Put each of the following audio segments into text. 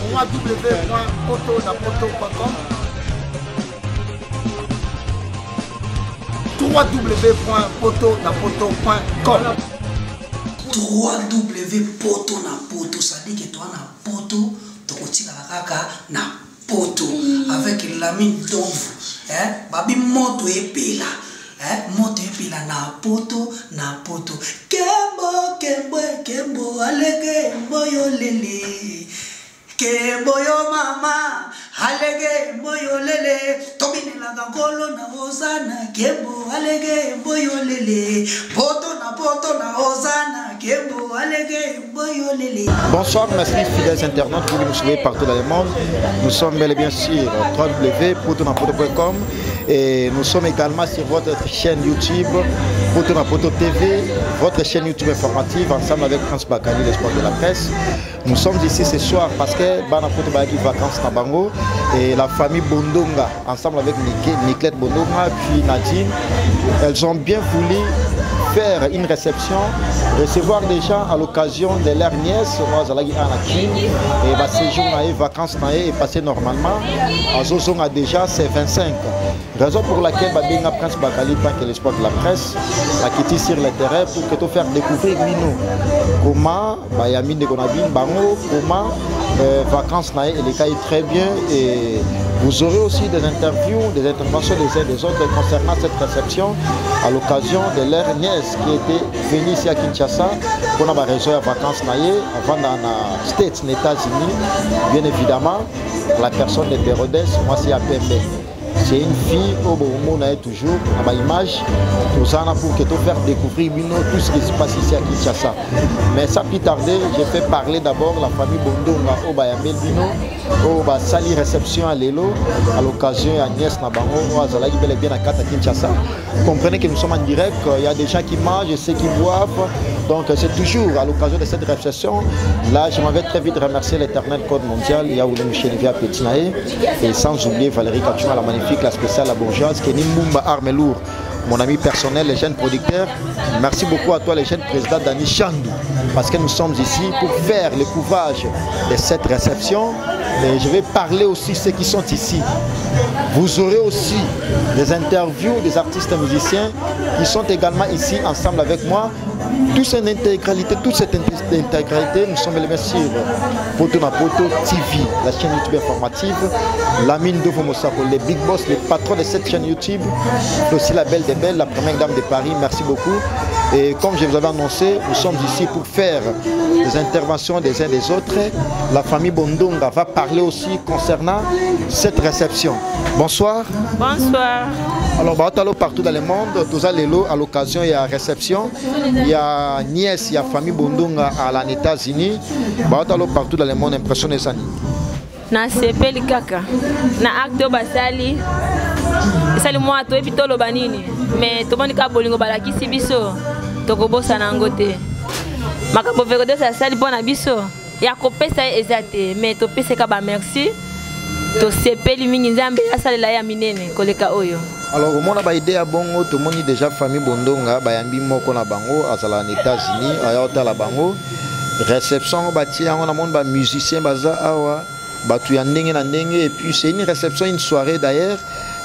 www.potonapoto.com www.potonapoto.com 3w poto na poto sadike toa na poto tokotikala kaka na poto avec Lamine Domvu eh babi moto epela eh moto epela na poto na poto kembo kembo kembo alege mboyo lele kembo yo mama alege mboyo lele tobinelaka nkolo na ozana kembo alege mboyo lele poto na poto na ozana kembo alege mboyo lele. Bonsoir, merci fidèles internautes, vous nous suivez partout dans le monde. Nous sommes bel et bien sur www.potonapoto.com et nous sommes également sur votre chaîne YouTube Potonapoto TV, votre chaîne YouTube informative ensemble avec Prince Bakali, l'espoir de la presse. Nous sommes ici ce soir parce que bana poto bayaki vacances na bango et la famille Bondonga ensemble avec Niclette Bondonga puis Nadine, elles ont bien voulu faire une réception, recevoir des gens à l'occasion de leur nièce, moi azalaki awa na Kin et ba séjour na ye vacances na ye est passé normalement, azozonga déjà c'est 25. Raison pour laquelle babenga Prince Bakali tant que l'espoir de la presse akiti sur le terrain pour que to faire découvrir bino comment bayambi ndeko na bino bango comment vacances na ye elekaki très bien et vous aurez aussi des interviews, des interventions des uns des autres concernant cette réception à l'occasion de leur nièce qui était venue ici à Kinshasa pour la raison ya vacances na ye avant dans la States, les États-Unis, bien évidemment la personne de Bérodes, moi c'est à Pembe. C'est une fille au bon na ye toujours na ba image tozana pour que to faire découvrir bino tout ce qui se passe ici à Kinshasa. Mais sans plus tarder, je fais parler d'abord la famille Bondonga au bayamel bino au ba sali réception à lelo à l'occasion ya nièce na bango oyo azalaki bel et bien na kati ya Kinshasa. Comprenez que nous sommes en direct, il y a des gens qui mangent, ceux qui boivent, donc c'est toujours à l'occasion de cette réception. Là, je m'en vais très vite remercier l'éternel code mondial, Yaoundé Michel Petinae, et sans oublier Valérie Kachuma, la magnifique, la spéciale, la bourgeoise, Kenny Mbumba, arme lourd, mon ami personnel, les jeunes producteurs. Merci beaucoup à toi, les jeunes présidents Dani Chandou, parce que nous sommes ici pour faire le couvrage de cette réception. Et je vais parler aussi ceux qui sont ici. Vous aurez aussi des interviews des artistes et musiciens qui sont également ici ensemble avec moi. Toute cette intégralité, toute cette intégralité, nous sommes les sur Poto na Poto TV, la chaîne YouTube informative. Lamine Dovo Mosako, les big boss, les patrons de cette chaîne YouTube, aussi la belle des belles, la première dame de Paris, merci beaucoup. Et comme je vous avais annoncé, nous sommes ici pour faire des interventions des uns des autres. La famille Bondonga va parler aussi concernant cette réception. Bonsoir. Bonsoir. Alors, bah, partout dans le monde, tous allez à l'occasion, il y a réception, il y a nièce, il y a famille Bondonga à les États-Unis. Bah, partout dans le monde, impression des années. Na sepeli kaka na acte oyo basali esali mwa toyebi toloba nini mais tomoni kaka bolingo balakisi biso tokobosana yango te. Makambo Verodes asali mpo na biso ya kopesa ye eza te mais topesaka ba merci, tosepeli mingi, Nzambe asalela ye ya minene koleka oyo. Alors omona ba idée ya bongo, tomoni déjà famille Bondonga bayambi moko na bango azala na États-Unis aya otala bango réception yango batie yango na moni ba musicien baza awa bato ya ndenge na ndenge et puis c'est une réception, une soirée d'ailleurs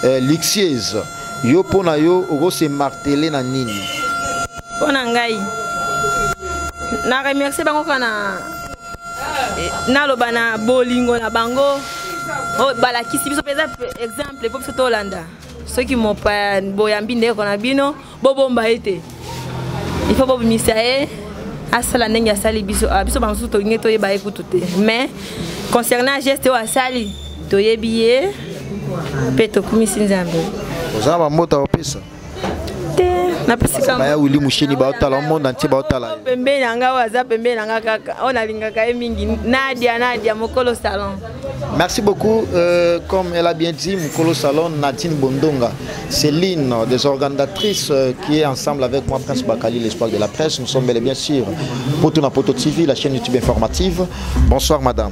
luxueuse. Yo mpo na yo okose marteler na nini? Mpo na ngai na remercie bango kaka na naloba na bolingo na bango oyo balakisi biso mpenza exemple mpo biso tolanda. Soki mopaya boyambi ndeko na bino bobomba ye te, il faut bobimisa ye asala ndenge asali biso. Biso bamosusu tolingi toyeba ye kutu te, mais concernant geste oyo asali toyebi ye mpe tokumisi Nzambe. Oza na bambota opesa? Te, napesika. Baya Willy Musheni baotala monde entier baotala ye. Pembeni na nga oyo aza pembeni na nga kaka oyo nalingaka ye mingi, Nadia, Nadia mokolo salon. Merci beaucoup. Comme elle a bien dit, Mukolo Salon, Nadine Bondonga, c'est l'une des organisatrices qui est ensemble avec moi, Prince Bakali, l'espoir de la presse. Nous sommes bel et bien sûr Poto na Poto TV, la chaîne YouTube informative. Bonsoir, madame.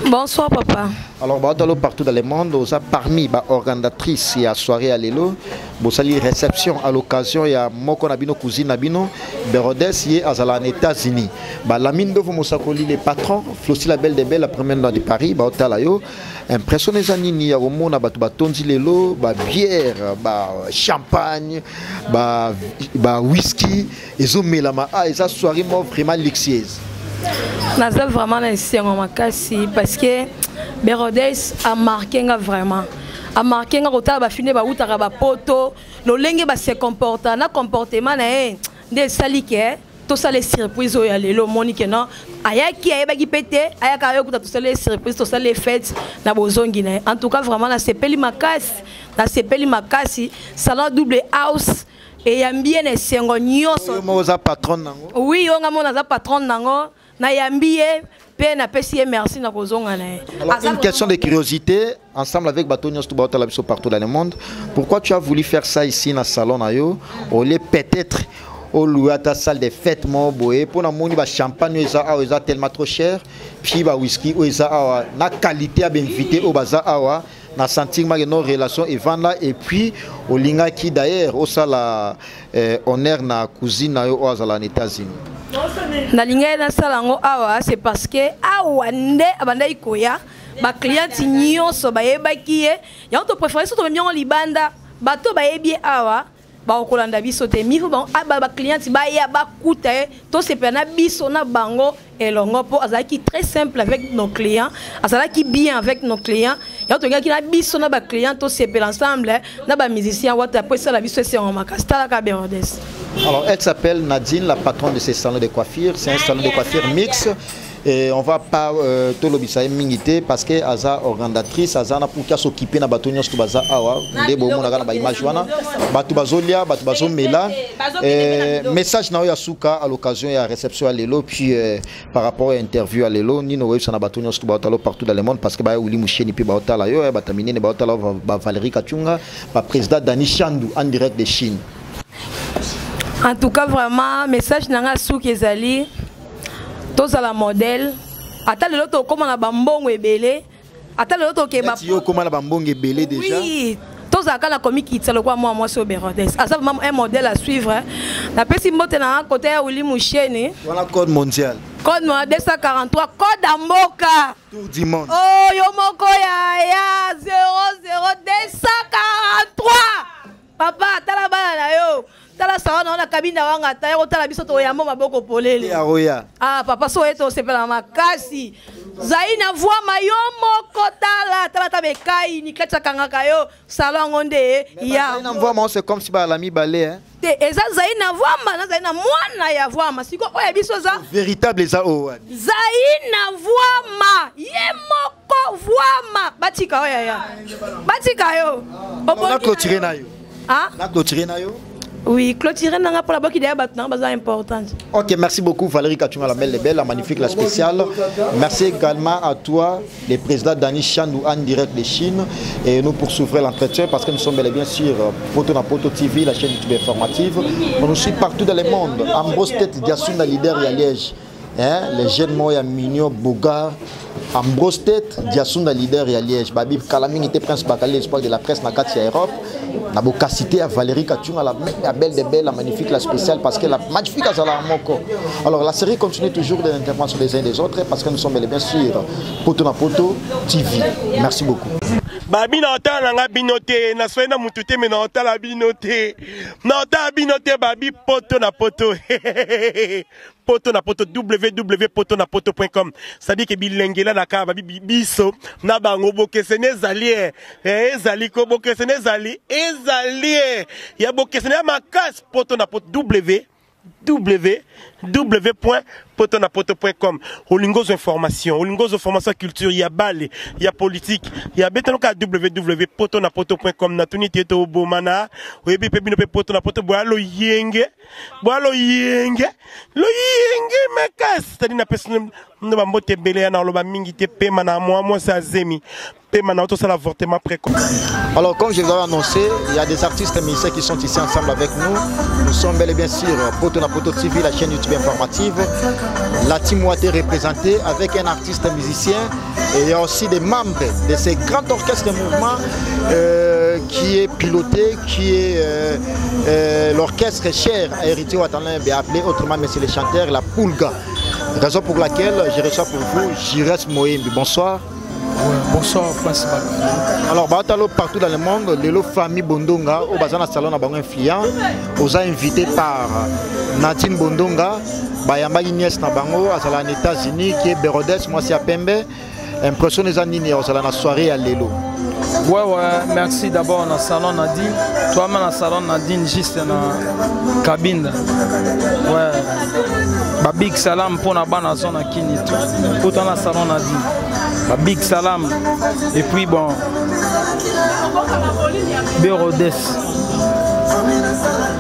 Bonsoir papa. Alors baotalo partout dans le monde, oza parmi ba organisatrice ya soirée ya lelo, bosali réception à l'occasion ya moko na bino cousine na bino Berodes ye azala en États-Unis. Ba Lamine Ndovo Mosakoli le patron, Flossi la belle de belle la première dame de Paris, baotala yo. Impression eza nini ya komona bato batondi lelo, ba bière, ba champagne, ba ba whisky ezomelama ah eza soirée moko vraiment luxueuse. Naza vraiment na esengo makasi parce que Berodes a marqué nga vraiment. A marqué nga kotala ba films bautaka ba poto, lolenge ba se comporta na comportement na ye nde esali ke tosala surprise oyo ya lelo omoni ke non ayaki ayebaki mpe te ayaka ayo kuta tosala surprise tosala fete na bozongi na ye. En tout cas vraiment nasepeli makasi, nasepeli makasi. Salon double house eyambi ye na esengo nyonso. Yo moko oza patronne nango? Oui, yo nga moko naza patronne nango, nayambi ye mpe napesi ye merci na kozonga na ye. Alors, une question de curiosité, ensemble avec bato nyonso to baotala biso partout dans le monde, pourquoi tu as voulu faire ça ici na salon na yo, au lieu peut-être olouer ata salle de fête moko boye, mpo namoni ba champagne oyo eza awa eza tellement trop cher, puis ba whisky oyo eza awa na qualité ya bainvité oyo baza awa, na sentir make no relation evanda, et puis olingaki d'ailleurs osala honneur na cousine na yo oyo azala na États-Unis. Nalingaki nasala yango awa, c'est parce que awa nde abandaki koya, bacliente nyonso bayebaki ye, yango topréféré so tomemi yango libanda, bato bayebi ye awa bakokolanda biso te. Mifo bango bacliente baya bakuta ye, tosepela na biso na bango elongo, mpo azalaki très simple avec nos clients, azalaki bien avec nos clients, yango tolingaki na biso na baclient tosepela ensemble na bamusicien wata po esala biso esengo makasi. Talaka Berodes. Alors elle s'appelle Nadine, la patronne de ce salon de coiffure. C'est un salon de coiffure mixte. Et on va pas tolobisa ye mingi te parce que aza organisatrice, aza na pour s'occuper na bato nyonso baza awa nde bomonaka na ba image wana, bato bazolia, bato bazomela. Message na oyo ya suka à l'occasion ya réception ya lelo, puis par rapport à interview ya lelo, nini oyebisa na bato nyonso baotala partout dans le monde, parce que baya Willy Musheni mpe baotala yo, bato minene baotala ba Valérie Kachunga, ba président Dani Chandu en direct de Chine. En tout cas vraiment message na nga suki ezali tozala modèle, ata lelo tokóma na bambongo ebele, ata lelo tokeba yo okóma na bambongo ebele déjà. Oui, tozalaka na komikitisa lokola mwa mwasi oyo Berodes aza vraiment un modèle à suivre. Napesi mbote na nga kote ya Willy Musheni. Wana code mondial. Code mondial 243, code ya mboka. Tour du monde. Oh, yo moko ya ya 00 243. Papa, tala bana na yo. Tala sawa na na kabina wanga ta yo tala biso to yambo maboko polele. Ya roya. Ah papa so eto sepela makasi. Zai na voix mayo moko tala tala ta bekai ni katsa kangaka yo salon ngonde ya. Zai na voix moi c'est comme si ba la mi balé hein. Te eza zai na voix ma na zai na mwana ya voix ma siko oya biso za. Véritable eza o. Zai na voix ma ye moko voix ma batika oya ya. Batika yo. On a clôturé na yo. Ah? Na clôturé na yo. Oui, clôturer nanga pour la banque idéale batna baza importante. OK, merci beaucoup Valérie Kachunga, la belle et belle, la magnifique, la spéciale. Merci également à toi, le président Dani Chandou en direct de Chine, et nous poursuivrons l'entretien parce que nous sommes bel et bien sûr Poto na Poto TV, la chaîne YouTube informative. On nous suit partout dans le monde. Ambrose Tête Diasunda leader ya Liège. Hein, les jeunes moya mignon Bogar Ambrose Tête Diasunda leader ya Liège. Babi Kalaming était prince Bakali l'espoir de la presse na kati ya Europe. Na bokasité à Valérie Kachunga, la belle des belles, la magnifique, la spéciale, parce que la magnifique azala moko. Alors la série continue toujours de l'intervention des uns et des autres parce que nous sommes bel et bien sûr Poto na Poto TV. Merci beaucoup. Babi na otala nga bino te, na soye na mutu te, mais na otala bino te. Na otala bino te, babi Poto na Poto. Poto na Poto, www.potonapoto.com. C'est-à-dire que bilengela na ka babi biso na bango bokesene ezali ezali ko bokesene ezali ezali ya bokesene ya makasi. Poto na Poto, www.potonapoto.com. Olingozo information, olingozo formation culture, ya bale, ya politique, ya betanoka www.potonapoto.com. Na tuni tieto bomana, oyebi pe bino pe Poto na Poto boya lo yenge. Boya lo yenge, lo yenge makasi. C'est-à-dire na pesi no ba mbote ebele ya na loba mingi te pema na mwa mwasi azemi. Pema na otosala avortement précoce. Alors comme je vous avais annoncé, il y a des artistes musiciens qui sont ici ensemble avec nous. Nous sommes bel et bien sûr Poto na Poto TV, la chaîne YouTube informative. La team Watt est représentée avec un artiste musicien et il y a aussi des membres de ce grand orchestre mouvement euh, qui est piloté, qui est euh, euh, l'orchestre cher à Héritier Watanabe, appelé autrement Monsieur les chanteurs, la Pulga. Raison pour laquelle je reçois pour vous Jires Moïmbi. Bonsoir. Ouais, bonsoir Prince Bakali. Alors Batalo partout dans le monde, lelo famille Bondonga au bazana salon na bango influent, aux a invité par Nadine Bondonga, bayambaki nièce na bango azala na États-Unis qui est Berodes mwasi ya pembe. Impression eza nini ozala na soirée ya lelo? Ouais ouais, merci d'abord na salon Nadine. Toi na salon Nadine juste na cabine. Ouais. Ba big salam pour na bana zone kini tout. Pour na salon Nadine. Ba big salam et puis bon Berodes.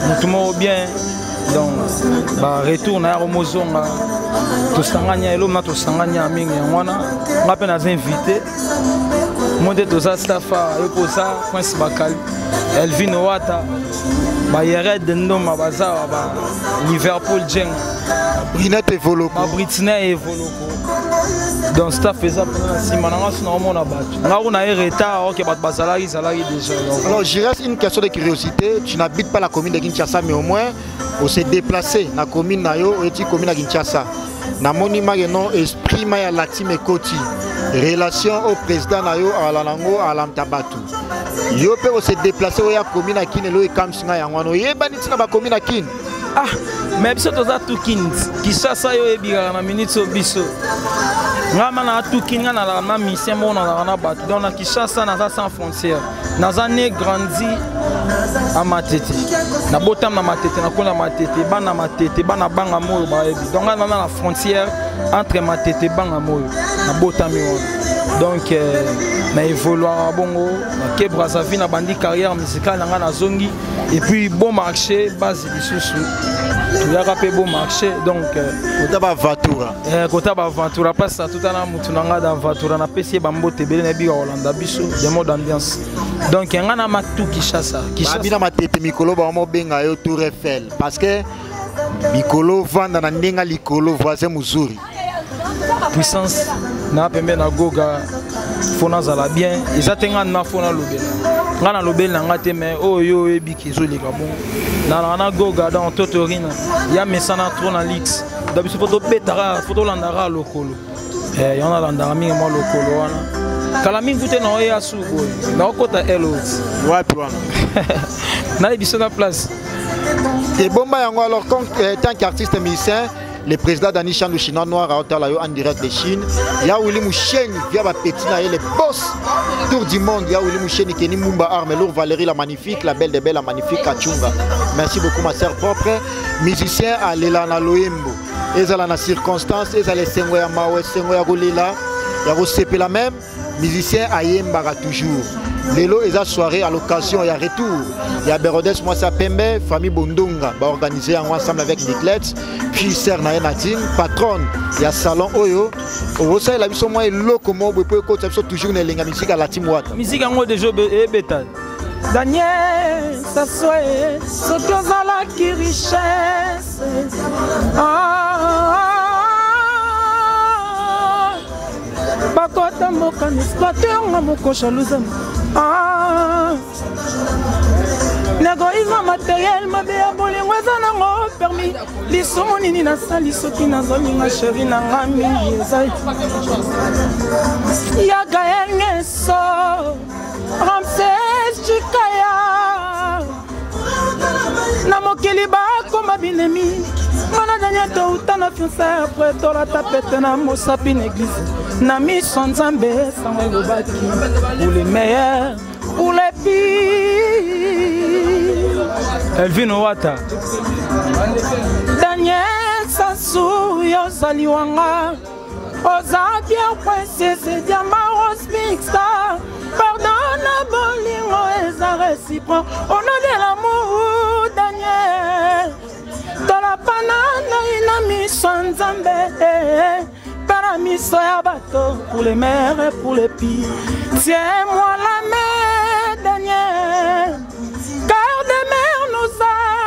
Mutu moko bien donc ba retour na yako mozonga tosangani ya eloko na tosangani ya mingi yango wana nga mpe naza invité mo nde toza staff yo mpe oza prince bakali elvin owata bayered ndoma baza ba liverpool jenga Brinette Evoloko. Ba Britney Evoloko. Donc staff eza mpena na nsima na nga so naomona bato nga kuna ye retard ok bato bazalaki zalaki déjà. Alors Jires, une question de curiosité, tu n'habites pas la commune de Kinshasa mais au moins on s'est déplacé na commune na yo oyeti commune ya Kinshasa. Namoni make non esprit ma ya latime ekoti relation au président na yo ala nango alamta bato yo mpe ose déplace oya commune ya Kin elo ekamisi ngai yango wana oyebani ntina bacommune ya Kin. Ah mais biso toza tukini Kinshasa yo oyebi kaka na minute oyo biso nga ma na tukini nga nalaka na misien moko nalaka na bato donc na Kinshasa naza sans frontière naza ne grandi a Matete nabotami na Matete nakola Matete bana Matete bana banga moyo bayebi donc nga naza na frontière entre Matete banga moyo nabotami wana donc euh, na évoluaka bongo nake Brazzaville nabandi carrière musicale na nga nazongi et puis bon marché base lisusu toyaka mpe bon marché donc euh, kota baventura eh, kota baventura place atutana motu na ngai d'aventura napesi ye bambote ebele nayebi kolanda biso de mode ambiance donc ngai na matu Kinshasa babina matete mikolo bamobenga yo tour Eiffel parce que mikolo vanda na ndenge likolo voisin muzuri puissance na pembe na goga fo nazala bien eza te ngai na fo nalobela ngai nalobeli na ngai te mais oyo yo oyebiki ezoleka bongo nalaka na goga donc totorina ya mesana trop na lix donc biso fo tobetaka fo tolandaka lokolo eh, yango nalandaka mingi mwa lokolo wana kala mingi te na oya su boye naokota elot wapi wana nayebi biso na place ebomba yango alors euh, tant qu'artiste musicien le président Dani Chandou Chinois Noir à Otala en direct de Chine. Il y a Willy Moucheni via ba petit na le boss tour du monde. Il y a Willy Moucheni Kenny Mumba Armelour Valérie la magnifique, la belle des belles, la magnifique Kachunga. Merci beaucoup ma sœur propre. Musicien à Lelana Loembo. Ezala na circonstance, ezala esengo ya mawe, esengo ya kolela, ya kosepela même. Musicien ayembaka toujours. Lelo eza soirée à l'occasion ya retour ya Berodes mwasi ya pembe famille Bondonga ba organiser yango ensemble avec Niclet puis sœur na ye Nadine patronne ya salon oyo okosalela biso mwa eloko moko boye mpo ekotisa biso toujours na elenga musique ya la team Wata. Musique yango deja ebeta Daniel Sassoe soki ozalaki richesse ah, bakota mboka n'exploiteur nga moko jalouse ah. L'égoïsme matériel mabe ya bolingo eza nango permis lisumu nini nasali soki nazolinga sheri na nga mingi eza ya gael ngeso ramses chikaya na mokili bakoma binemi nga na daniel touta na fiançai apres tolata pete na mosapi na eglise na miso nzambe sango elobaki pour le meilleur pour le pire Elvin Owata Daniel Sassou yo ozali wanga oza bien princesse diamba rose mixta pardon na bolingo eza réciproque au nom de l'amour Daniel tolapana ngai na miso ya nzambe mpe na miso ya bato pour les mères et pour les pires tiens-moi la main Daniel car des mers nous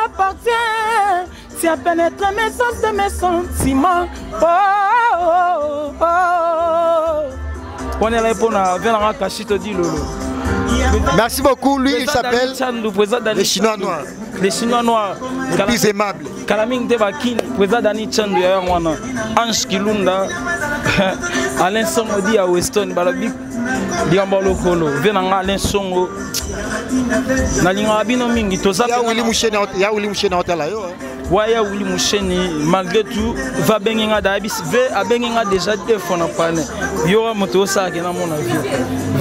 appartient. Tu as pénétré mes sens de mes sentiments. Oh, oh, oh, oh. On est là pour la Kachito dit Lolo. Merci beaucoup. Lui, il s'appelle les Chinois noirs. Les Chinois noirs. Les plus aimables. Kala mingi te bakini président Dani Chandu ya yango wana Ange Kilunda Alain Songo di ya Weston balobi likambo ya lokolo vie na nga Alain Songo nalingaka bino mingi toza ya Willy Musheni ya Willy Musheni otala yo wa ya Willy Musheni malgré tout va bengi nga da bis ve abengi nga déjà deux fois na pane yo wa moto osalaka na mona vie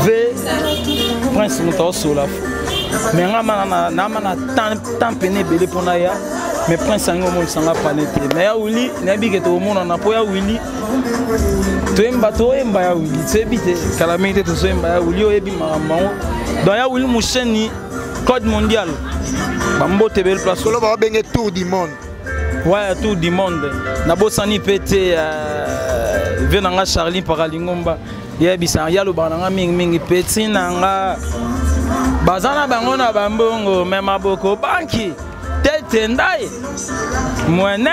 ve prince moto osola mais nga mana na mana temps pene ebele mpo na ya mais prince yango omonisa nga pane te mais ya wili nayebi ke tokomonana mpo ya wili toyemba toyemba ya wili toyebi te kala mingi te tozoyemba ya wili oyebi makambo yango donc ya wili mosheni code mondial bambote ebele place solo babenge tour du monde ouais tour du monde nabosani mpe te euh, vie na nga charlie mpaka lingomba yebisa ye alobaka na nga mingimingi peti na nga baza na bango na bambongo me maboko banki tete ndai mwene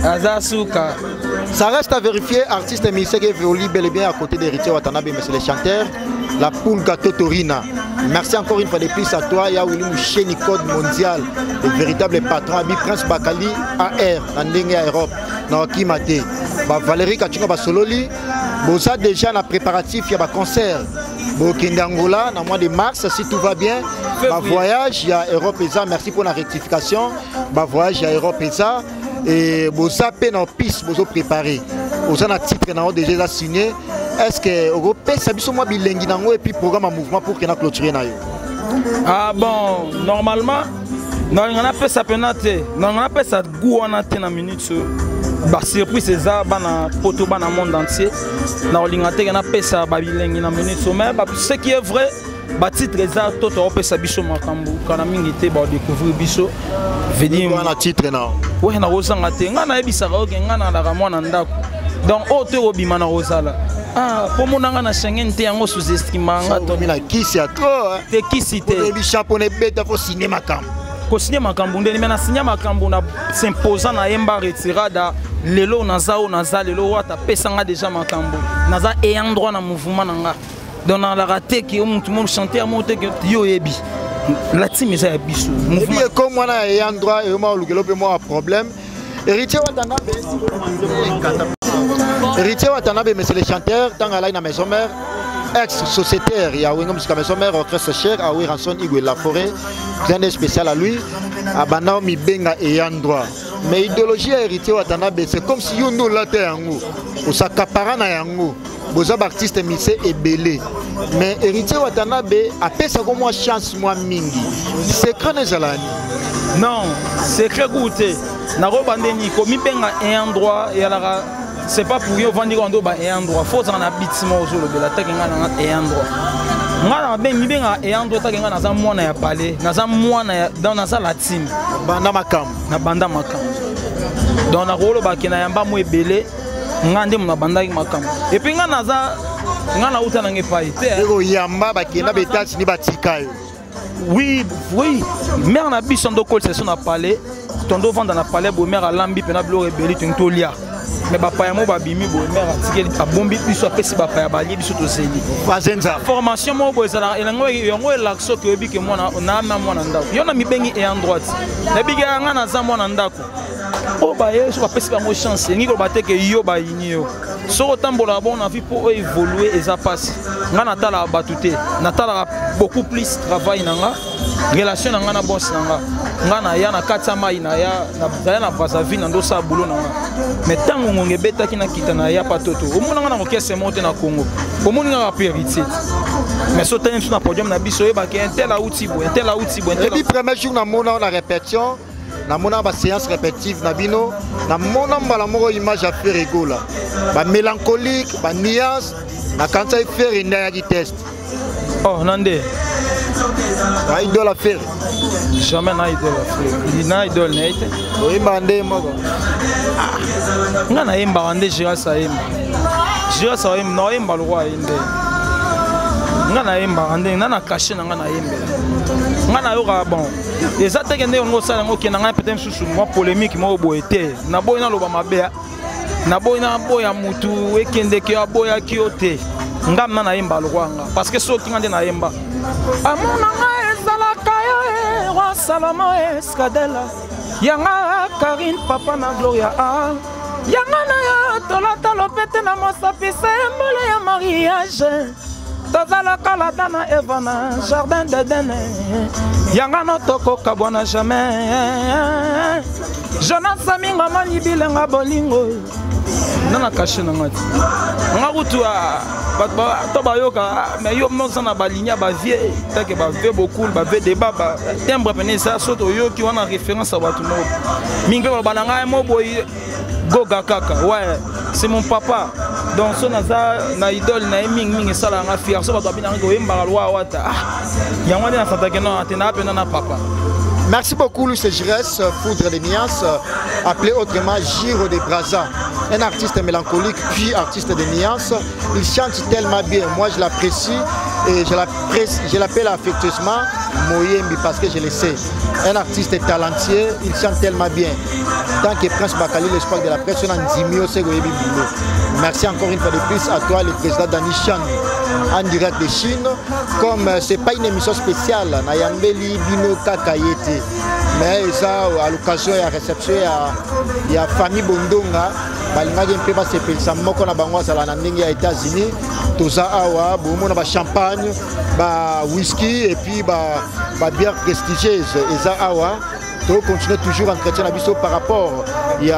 aza suka. Ça reste à vérifier, artiste et musicien qui évolue bel et bien à côté d'Héritier Watanabe, mais c'est le chanteur, la Pulga Totorina. Merci encore une fois de plus à toi, Yaouli Moucheni Code Mondial, le véritable patron, Abi Prince Bakali AR, Nandenge Europe, Naokimate. Ba Valérie Kachunga Basololi, boza déjà na préparatif, il y a concert. Bokende Angola, dans le mois de mars, si tout va bien, ba voyage, il y a Europe et ça, merci pour la rectification. Ba voyage, il y a Europe et ça. Et boza pe na piste, bozo préparé. Boza na titre na déjà signé. Est-ce que okopesa biso mwa bilengi nango et puis programme en mouvement pour que na clôturer na yo? Ah bon, normalement nalinga napesa mpena te nalinga napesa goût wana te na minute oyo basurprise eza bana poto bana monde entier nakolinga teke napesa babilengi na minute oyo mais ce qui est vrai batitre eza to tokopesa biso makambo kala mingi te badécouvrir biso vedina titre na we nakozanga te ngai nayebisaka oke ngai nalaka mwana ndako donc oyo te kobima na kozala ah, mpo mona ngai na schengen te yango sous-estima nga na kisi ya trop te kisi te oyebi chapeau na ebeta fo signe makambo kosigne makambo ndeni me nasigne makambo na s'imposant na yemba retirada lelo naza oyo naza lelo wata apesa nga deja makambo naza ayant droit na mouvement na nga donc nalaka te ke motu mo chanteur moko te ke yo oyebi la team eza ya biso ebi ekomi wana ya ayant droit eyoma olukelo mpe mwa problème héritier watanabe héritier watanabe monsieur le chanteur ntango alaki na maison mère ex sociétaire ya wenge musika maison mère orchestre cher awi ranson igwe la forêt clin d'œil spécial à lui abanda mibenga ayant droit mais idéologie ya héritier watanabe c'est comme si yo nde olata yango osakapara na yango boza baartiste mise ebele mais héritier watanabe apesako mwa chance mwa mingi secret na ezala nini non secret kuku te nakoyeba nde nini komibenga ayant droit eyalaka c'est pas pour yo ovandi kaka nde oba ayant droit fo ozala na bit moko ozolobela take ngai nanga ayant droit ngai na mibengaka ayant droit take ngai naza mwana ya palais naza mwana ya donc naza la team banda makambo na banda makambo donc nakoloba ke na yamba mo ebele nga nde moto abandaki makambo epuis nga naza nga nauta nanga epai te oyamba bakenda ba états-unis batika yo oui oui mare na biso ndo okolisa biso na palais tondo ovanda na palais boye mare alambi mpena biloko ebeli tongi tolia me bapaya mo babimi boye mare atikeli abombi biso apesi bapaya balie biso tozeli formation moko boye ezalaka elango yango elakisa oke oyebi ke mwana na mwana ndako yo na mibengi ayant droite nayebiki nga naza mwana ndako oyo baye so bapesi bango chance elingi koloba te ke yo bayini yo soki otambolaka bongo na vie mpo oyo évolue eza mpasi ngai natalaka bato te natalaka beaucoup plus travail na nga relation na ngai na boss na nga ngai naya na kati ya mai naya nazala na brazzaville na ndosala boulot na nga mais ntango ngonga ebetaki nakita na ya patoto omona ngai na kokese moko te na congo omoni ngaka mpe héritier mais so otali biso na podium na biso oyebaki intel auti boye intel auti boye ebi premier jour namona na répétition namona ba séance répétitive na bino namona mbala moko image ya Ferre Gola ba mélancolique ba nuance nakanisaki Ferre nde ayaki test oh na nde na idole ya Ferre jamais na idole ya Ferre na idole na ye te oyembaka nde moko ah, nga nayembaka nde Giras ayemba Giras ayemba naoyemba lokwa ye nde nga nayembaka nde nga na kashe na nga nayembela. Nga nayokaka bon eza teke nde yango osala yango okenda ngai peut-être mosusu mwa polémique moko boye te, naboyi naloba mabe, naboyi naboya mutu ekendeke aboyaki yo te. Nga mna nayemba lokola nga, parce que soki nga nde nayemba amour na nga ezalaka yo, roi Salomo Escadela yanga, Karine papa na Gloria a yanga na yo, tolata lopete na mosapi, symbole ya mariage, tozalaka lada na Eva na jardin d'Eden, yanga no tokokabwana jamais. Jonas Aminga mani bilenga bolingo na kashe na nga ti nga kutu bato to bayoka, mais yo moza na baligne ya bavie take bavie bokul bavie débat batimbre pene eza so toyoki wana référence ya bato moko mingi mpe baloba na ngai mo boye Goga kaka. Ouais, c'est mon papa, donc so naza na idole na ye mingimingi, esalaka nga fier so bato babinanga koyembaka lwa wata. Ah, yango nde nasantake no te naa mpena na papa. Merci beaucoup, Louis Giresse, Foudre de Nias, appelé autrement Giro de Brazza. Un artiste mélancolique, puis artiste de Nias. Il chante tellement bien. Moi, je l'apprécie et je l'appelle affectueusement Moyembi parce que je le sais. Un artiste talentueux, il chante tellement bien. Tant que Prince Bakali, l'espoir de la presse, on a Ndimio Segoyebi Boulot. Merci encore une fois de plus à toi, le président Dani Chan, en direct de Chine. Comme c'est pas une émission spéciale, Nayambeli Bino Kakayete, mais ça, à l'occasion, il y a réception, il y a famille Bondonga, balingaki mpe basepelisa moko na bango azala na ndenge ya États-Unis. Toza awa, bomona bachampagne, ba whisky et puis babière prestigieuse eza awa. Tocontinue toujours entretien na biso par rapport ya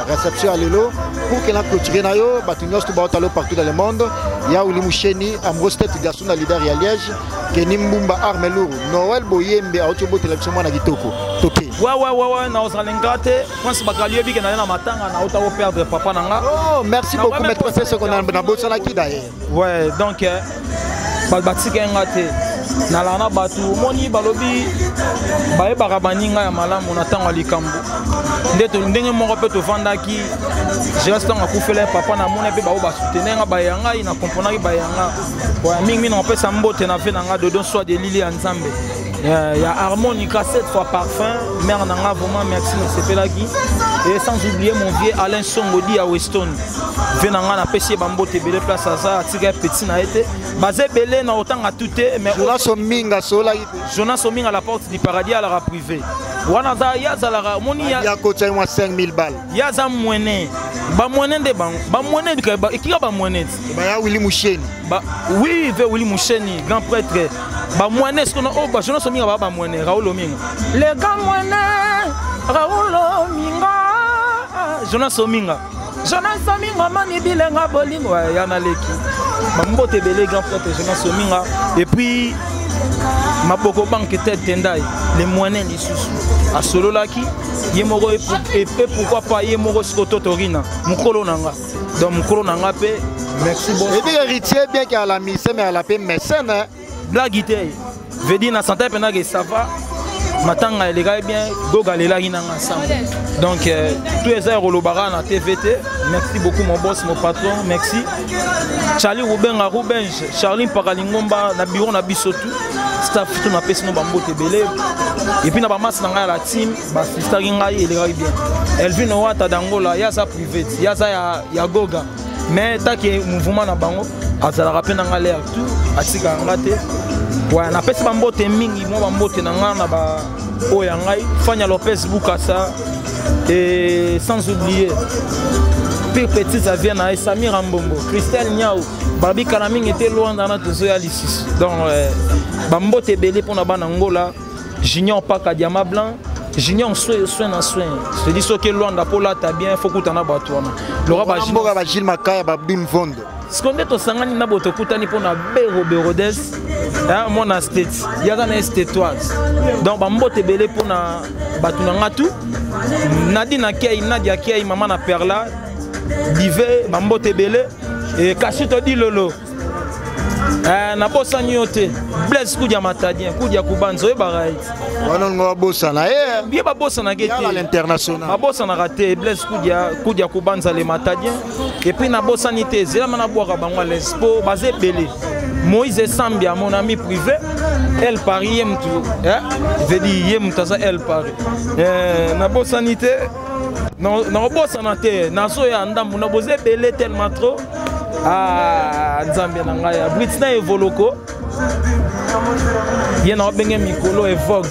réception ya lelo pour que na clôturer na yo. Bato nyonso to baotala partout dans le monde, ya Uli Musheni, Ambrose Tete, garçon na leader ya Liège, Keni Mbumba, arme lourd, Noël Boyembe auti obotela biso mwana kitoko toke. Ouais, naozala nga te, Prince Bakali, oyebi ke naye na matanga, nauta koperdre papa na nga. Oh, merci beaucoup, maître Professeur, na bosanaki d'ailleurs. Ouais, donc bato batika nga te, nalaka na bato. Omoni, balobi bayebaka baninga ya malamu na ntango ya likambo. Nde ndenge moko mpe tovandaki Gérard ntango akufela papa, namoni mpe bao basoutenir nga, baya ngai na komprenaki bayanga mingi mingi. Napesa mbote na ve na nga Dodon Soi de Lili ya Nzambe ya Harmonica cette fois parfum mère na nga, vraiment merci, nasepelaki. Et sans oublier mon vieux Alain Songodi ya Weston, ve na nga, napesi ye bambote ebele place aza, atika ye petit na ye te. Baza ebele na otanga tu te, mais Jonas Ominga asololaki te. Jonas Ominga, la porte du paradis, alaka privé wana, aza ye azalaka omoni. Ya kotia ye mwa 5000 balles. Ye aza mwene, bamwene nde bango, bamwene ekika bamwene ti. Baya Willi Musheni. Oui, ve Willi Musheni, grand prêtre, bamwene sikono oyo ba Jonas Ominga baa bamwene. Raoul Ominga, le grand mwene, Raoul Ominga, Jonas Ominga, Jonas Ominga mani bilenga bolingo ya naleki, bambote ebele, grand prêtre Jonas Ominga. Et puis Maboko Banque Tete Tendai, le mwene lisusu asololaki ye moko epe, pourquoi pas ye moko siko totorina mokolo na nga, donc mokolo na nga mpe merci bon. Et puis héritier, bien qu'à la mise, mais à la paix mécène. Blague te, veut dire na santé mpena ke ça va, matanga elekaki bien, Goga alelaki nanga ensemble, donc tout eza ya kolobaka na TV te. Merci beaucoup, mon boss, mon patron, merci Charlie Rubenga, Rubenge Charlie Mpaka Lingomba na bureau na biso, tout staff, tout, napesi no bambote ebele. Et puis na bamasi na ngai ya la team basistaki ngai, elekaki bien. Elvin Owata d'Angola, ye aza privé, ye aza ya Goga, mais take mouvement na bango azalaka mpe na nga lere tout, atikaka nga te. Ouais, napesi bambote mingi, mwa bambote na nga na ba oyo ya ngai Fania Lopez Bukasa, et sans oublier pire petit Xavier na ye, Samira Mbombo, Christelle Niau, babikala mingi te Lwanda na tozoya lisusu. Donc bambote ebele mpona bana Ngola, Junior Paka, Diamant Blanc, Junior soin, soin na soin. Je dis soki Lwanda mpo lata bien, fo kutana bato wana. Lora mboka, bagile Makaya, babdul Mvondo. Siko nde tosangani na bo tokutani mpona Bero Berodes, mwana state yaza na estetoise. Donc bambote ebele mpona bato na nga tu, Nadine Akei, Nadia Akei, mama na Perla Dive, bambote ebele. E Kashito di lolo, nabosani yo te, Blaise Kudia Matadien, Kudia Kubanza, oyebaka ye. Wana olingo babosana ye. Ye babosanaka te l'international. Babosanaka te, Blaise Kudia, Kudia Kubanza, le Matadien. Et puis nabosani te, ezelama nabwaka bango à l'aise mpo baza ebele. Moïse Esambia, mon ami privé. El Paris ye mutu eh? Veut dire ye mutu aza El Paris eh, nabosani te, nakobosana te, nazoya ndambu na boza ebele tellement trop. Ah, nzambe na ngai ya brit na evoloko ye na obenge mikolo evogue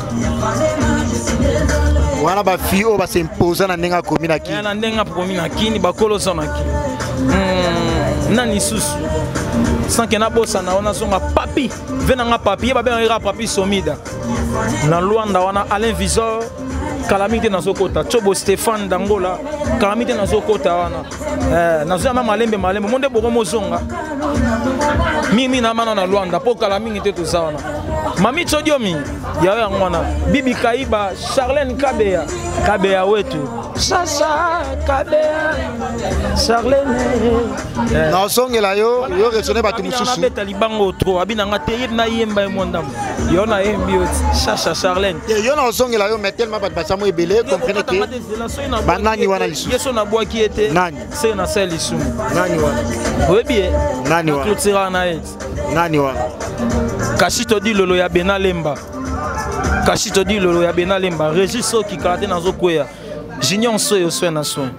wana bafille oyo basimposa na ndenge akomi na kini, na ndenge akomi na kini, bakolo oza na kini. Nani susu sanke nabosana wana? Zonga papi ve nanga papi ye babengaki kaka papi somida na Lwanda wana, Alain Visor. Kala mingi te nazokota Tsobo Stéphane Dangola, kala mingi te nazokota wana. Nazoya ma malembe malembe mo nde boko mozonga mingi na mana na Lwanda, mpo kala mingi te toza wana. Mami Todiomi yayo yango wana, Bibi Kaiba, Charlene Kabeya, Kabeya wetu, Sasa Kabeya, Charlene. Nazongela yo, yo raisonne bato mosusu. Nabeta libango tro abi nanga te, yebi nayemba ye mwa ndambo, yo nayembi yo Sasa Charlene. Te, yo nazongela yo, mais tellement bato basamo ebele, comprene ke banani wana lisusu? Ye so nabwaki ye te. Nani? Se nasala lisumu. Nani wana? Oyebi ye. Nani wana? Clôturaka na ye. Nani wana? Kasi todi lolo ya Bena Lemba, kasi todi lolo ya Bena Lemba, Régis soki kala te nazokweya Junior Soyo, soin na soin.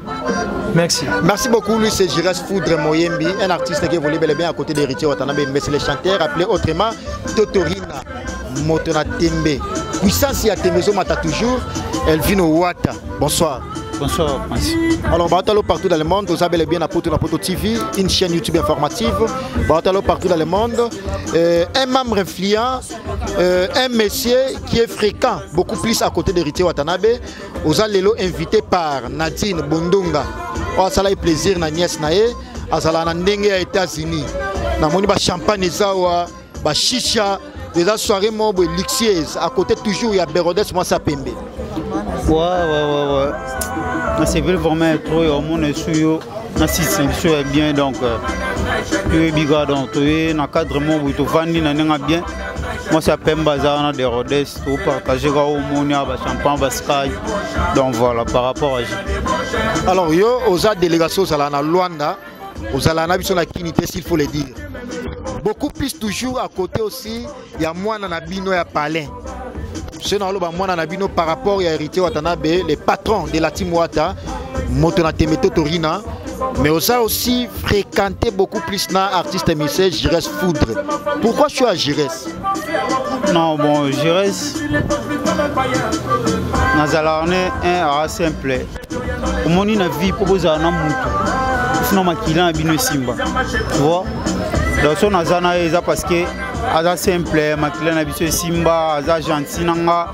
Merci. Merci beaucoup. Lui, c'est Gires Foudre Moyembi, un artiste qui évolue bel et bien à côté d'Héritier Watanabe, mais c'est le chanteur appelé autrement Totorina Motona Tembe. Puissance ya Tembe mata toujours. Elvino Wata. Bonsoir. Bonsoir, Prince. Alors, Batalo partout dans le monde, vous avez bel et bien à Poto na Poto TV, une chaîne YouTube informative. Batalo partout dans le monde. Un membre influent, un monsieur qui est fréquent, beaucoup plus à côté d'Héritier Watanabe. Oza lelo invité par Nadine Bondonga. Oyo asalaki plaisir na nièce na ye, azala na ndenge ya États-Unis. Namoni ba champagne eza awa, ba chicha, eza soirée moko boye luxueuse, à côté toujours ya Berodes mwasi ya pembe. Ouais. Nasepeli vraiment trop ya omona esu yo na site na biso ya bien. Donc toyebi kaka, donc toye na cadre moko boye, tovandi na ndenge ya bien. Mwasi ya pembe aza wana de Rodes, topartage kaka omoni awa bachampagne, basky. Donc voilà, par rapport à J. Alors yo oza délégation, ozala na Luanda, ozala na biso na kini te, s'il faut le dire, beaucoup plus toujours à côté aussi ya mwana na bino ya palin. So naloba mwana na bino par rapport ya Héritier Watanabe, le patron de la team Wata, moto na tembe Totorina, mais oza aussi fréquenté beaucoup plus na artiste musicien Gires Foudre. Pourquoi je suis à Gires? Non, bon, Gires nazalaka ne un aa simple. Omoni, na vie, mpo bozala na mutu, funa makila na bino esimba, tu vois. Donc so naza na ye, eza parce que aza simple, makila na biso esimba, aza gentil na nga.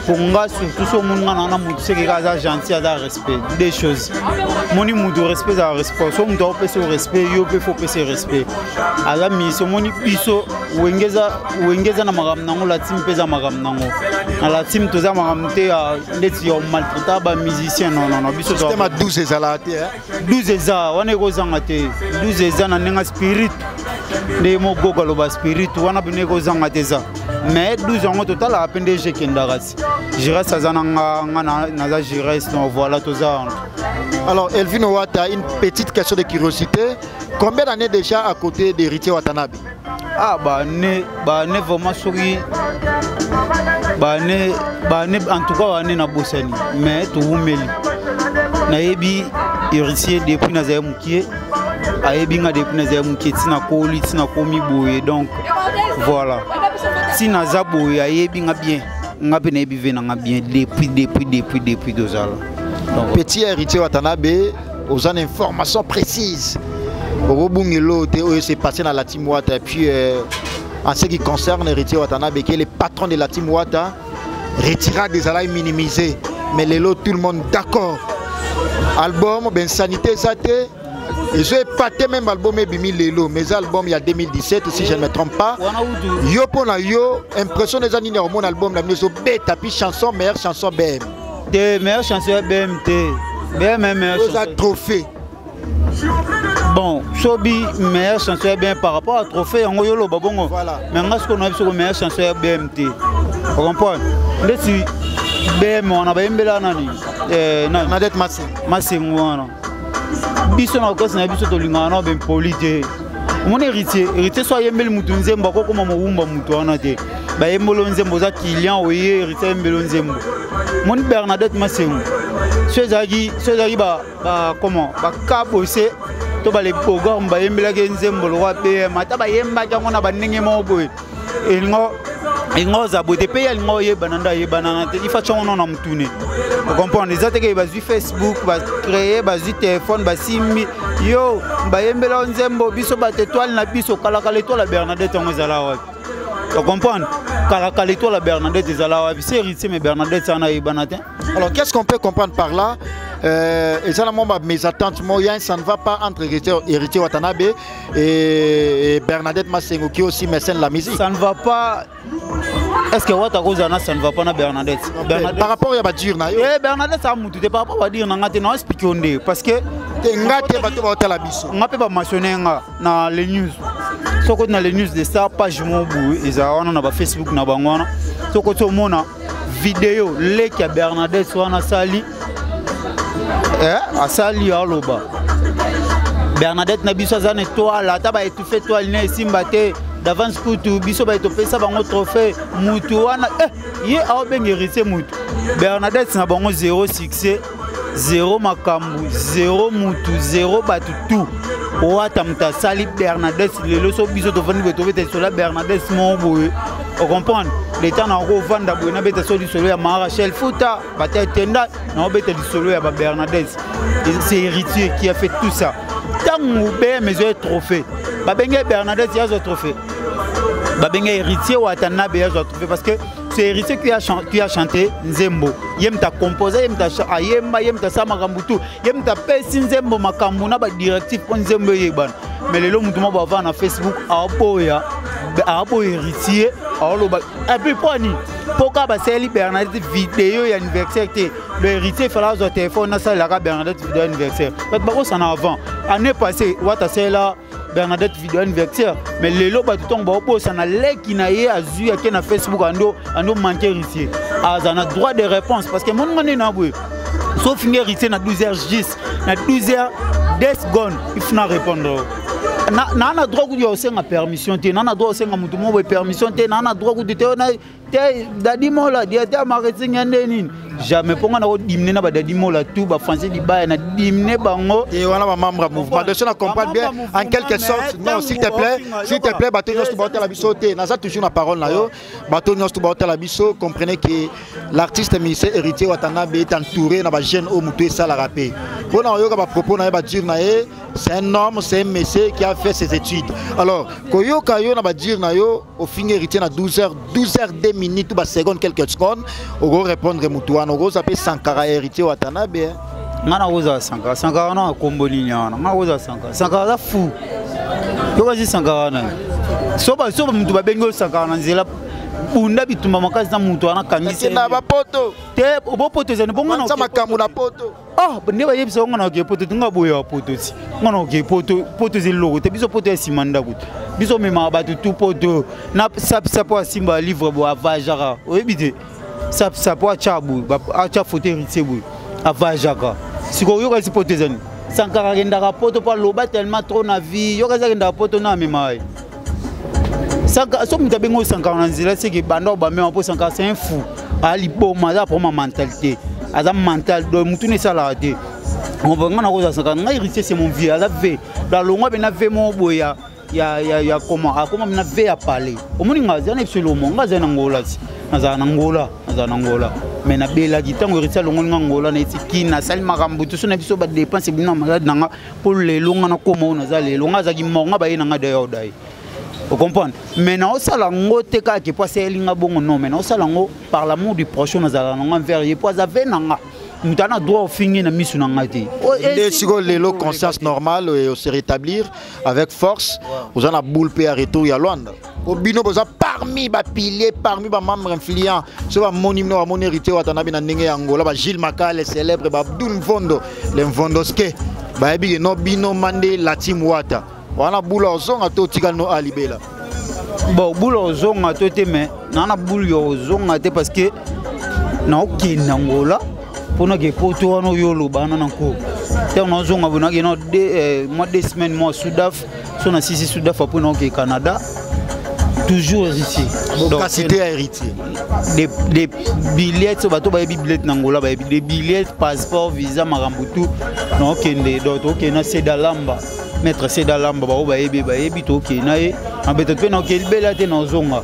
Po nga surtout, so omoni nga na mutu, sekeka aza gentil, aza respect. Deux choses, omoni mutu, respect ezala respect. So mutu akopesa yo respect, yo mpe fo opesa respect. Aza misi. Omoni, biso Wenge eza na makambo nango, la team mpe eza makambo nango. Na la team toza makambo te ya ndeti ya maltraita bamusicien, non, non, non. Biso système ya 12 ezalaka te, hein? 12 eza wana, ekozanga te. 12 eza na ndenge spirit, nde mogogo aloba spirit wana bino, ekozanga te eza. Mais 12 yango totalaka mpe nde ekendaka ti Gires aza na nga, nga naza Gires. Donc voilà, toza wana. Alors Elvin Wata, une petite question de curiosité: combien d'années déjà à côté d'Héritier Watanabe? Ah, bane vraiment, soki bane, en tout cas bane nabosani, mais towumeli. Nayebi Héritier depuis nazali mokie, ayebi nga depuis nazali mokie, ntina koli, ntina komi boye. Donc voilà, ntina aza boye, ayebi nga bien, nga mpe nayebi ve na nga bien depuis tozala. Donc, petit Héritier Watanabe, oza na information précise okobungelo te oyo s'est passé dans la team Wata. Et puis en ce qui concerne Héritier Watanabe, qui est le patron de la team Wata, retirade ezalaki minimisé, mais lelo tout le monde d'accord. Album bensanité eza te, ezo epate même album ebimi lelo, mais eza album ya 2017 si je ne me trompe pas. Yo, mpo na yo, impression eza nini ya komona album na bino ezobeta, puis chanson, meilleure chanson BM? Te, meilleure chanson ya BM te. BM meilleure Oza chanson trophée. Bon, sobi meilleure chanson ya BM par rapport à trophée yango, yo loba bongo. Voilà. Mais nga sikoyo nayebi soko meilleure chanson ya BM te, ocomprendre? Ndeti BM wana bayembela nani? Nani? Nadette Masengo. Masengo wana, biso na orchestre na biso tolingaka na bempoli te. Omoni, Héritier so ayembeli mutu nzembo, akokoma mowumba mutu wana te. Bayembolo nzembo oza client oye héritier ayembelo nzembo. Moni Bernadette Masengo. So ezalaki so ezalaki ba ba comment ba kabose to ba les bogormes bayembelaki nzembo lokwa BM ata bayembaki yango na bandenge moko boye. Elingo elingo oza boye te mpe ye alingo oyebana nde ayebanana te ifa tyango na motune ocomprendre eza teke bazwi facebook bacreye bazwi telefone basimbi yo bayembela yo nzembo biso bato etoile na biso kalakala etoile ya bernadette yango ezala wapi ocomprendre kalakala etoile ya bernadette ezala wapi se héritier mais bernadette wana ayebana te. Alors, qu'est-ce qu'on peut comprendre par là? Et ça, moi, mes attentes, moi, ça ne va pas entre héritier, héritier Watanabe et Bernadette Massengo, qui est aussi mécène de la musique. Ça ne va pas. Est-ce que Wata Kozana, ça ne va pas na Bernadette? Non, Bernadette... Par rapport à Badir, na yo. Eh, Bernadette, ça a mouté. Par rapport à Badir, na ngate, na expliqué onde. Parce que. Te ngate, bato ba hôtel abiso. Nga pe ba mentionné nga na les news. Soko na les news de star page mo bu eza wana na ba Facebook na bango wana. Soko to mona video leki ya Bernadette wana sali eh asali aloba Bernadette na biso aza na étoile ata ba étouffe étoile ne esimba te d'avance kutu biso baye topesa bango trophée mutu wana eh, ye aobenga héritier mutu Bernadette na bango zéro succès zéro makambo zéro mutu zéro bato tout wata moto asali Bernadette lelo so biso tovandi boye tobeta lisolo ya Bernadette moko boye ocomprendre leta na kovanda boye nabeta so lisolo ya ma Rachel Futa bata etenda naobeta lisolo ya ba Bernadette. C'est héritier qui a fait tout ça. Ntango BM ezwa trophée babenge Bernadette yazwa trophée, babenge héritier Watanabe yazwa trophée, parce que c'est héritier qui a, qui a chanté nzembo, ye moto acomposé, ye moto ayemba, ye moto asala makambo tu, ye moto apesi nzembo makambo na badirective mpo nzembo eyebana. Mais lelo moto moko bavanda na Facebook aoboya aoboya héritier aoloba epuis mpo ani mpo kaka basaleli Bernadette video ya anniversaire te. Le héritier fala azwa telefone nasalelaka Bernadette video anniversaire. Bato bakosana avant année passée wata asalela Bernadette video anniversaire, mais lelo bato ntongo baobosana leki na ye azwi ake na Facebook ando ando manque héritier aza na droit de réponse, parce que moninga nde na boye sauf nge héritier na 12 heures juste na 12 heures 2 secondes il faut na répondre. Na na droit kutu ya kosenga permission te, na na droit kosenga motu moko boye permission te, na na droit kutu te te Dadi Mola directeur marketing ya nde nini jamais mpo nga nakodimine na badadi Mola tout bafrançais libaya na dimine bango. Et wana bamembre ya mouvement de na comprendre bien en quelque sorte. Non, s'il te plaît, s'il te plaît, bato nyonso baotala biso te, naza toujours na parole na yo. Bato nyonso baotala biso, comprenez que l'artiste musicien héritier Watanabe est entouré na bajeune oyo motu esalaka mpe mpona oyoka bapropos na ye, badire na ye. C'est un homme, c'est un monsieur qui a fait ses études. Alors koyoka yo na badire na yo, ofingi héritier na 12 heures, 12 heures 2 minutes ou baseconde quelques secondes, oko répondre motu wana okoza mpe Sankara héritier Watanabe, hein. Nga nakozala Sankara, Sankara na akombo nini wana? Nga nakozala Sankara, Sankara aza fou. Yokazi Sankara na so so motu babengi oyo Sankara na nzela bunda bitumba makasi na motu wana kangisi na bapoto te bopoto ezali bongo na makambo na poto. Ah, nde bayebisa ngo na oke poto te, nga boye ya poto ti nga na oke poto poto eza eloko te. Biso poto ya nsima ndako te, biso omemaka bato tu poto na sapo asimba livre boye avajaka oyebi te sapo atya boye atya foto héritier boye avajaka. Sikoyo oyokasi poto ezani Sankara akendaka poto mpo aloba tellement trop na vie. Yokasi akendaka poto na amemaka ye. So moto abengi oyo Sankara na nzela seke banda obamema mpo Sankara c'est un fou, aliboma aza problème ya mentalité, aza mental donc motu na esalaka te. Nga nakozala Sankara? Ngai héritier c'est mon vieux, aza v alongwa mpe na v moko boye ya ya ya ya koma akoma na v ya palais. Omoni nga aza na biso elomo, nga azali na Ngola ti nazala na Ngola, nazala na Ngola mais nabelaki ntango héritier alongoli nga Ngola na eti kini nasali makambo toso na biso badepense ebino na malade na nga mpo lelo nga nakoma oyo naza lelo. Nga azalaki mort, nga baye na nga d'ailleurs daye ocomprendre, mais naosala yango te kaka ke po asaleli nga bongo, non, mais naosala yango par l'amour du prochain nazalaka nango envers ye po aza ve na nga. Moto ana droit ofingi na misu na nga te. Nde sikoyo lelo conscience normale oyo se rétablir avec force, oza na boule mpe ya retour ya Lwanda po bino boza parmi bapilier, parmi bamembre influent. So bamoni bino, bamoni héritier Watanabe na ndenge ya Angola, bagilles Makale célèbre, baabdul Mvondo le Mvondoske, bayebi ke no bino mande la team Wata wana. Bula ozonga to otikali no alibela? Bon, bula ozonga to te, mais naa na bulu ya ozonga te parce que naokende Angola mpona ke poto wana oyo oloba wana na nko ntango nazonga boye nakende na mwa 2 semaines mwa Sudaf. So nasisi Sudaf apres naoke Canada. Toujours héritier. Bokasi te ya héritier. Des billets, so bato bayebi billet na Angola, bayebi des billets, passeport, visa, makambo tout. Naokende, donc tokende na Seda Lamba, maître Seda Lamba, bao bayebi, bayebi, tokende na ye. Abeta mpe naokende libela te, naozonga,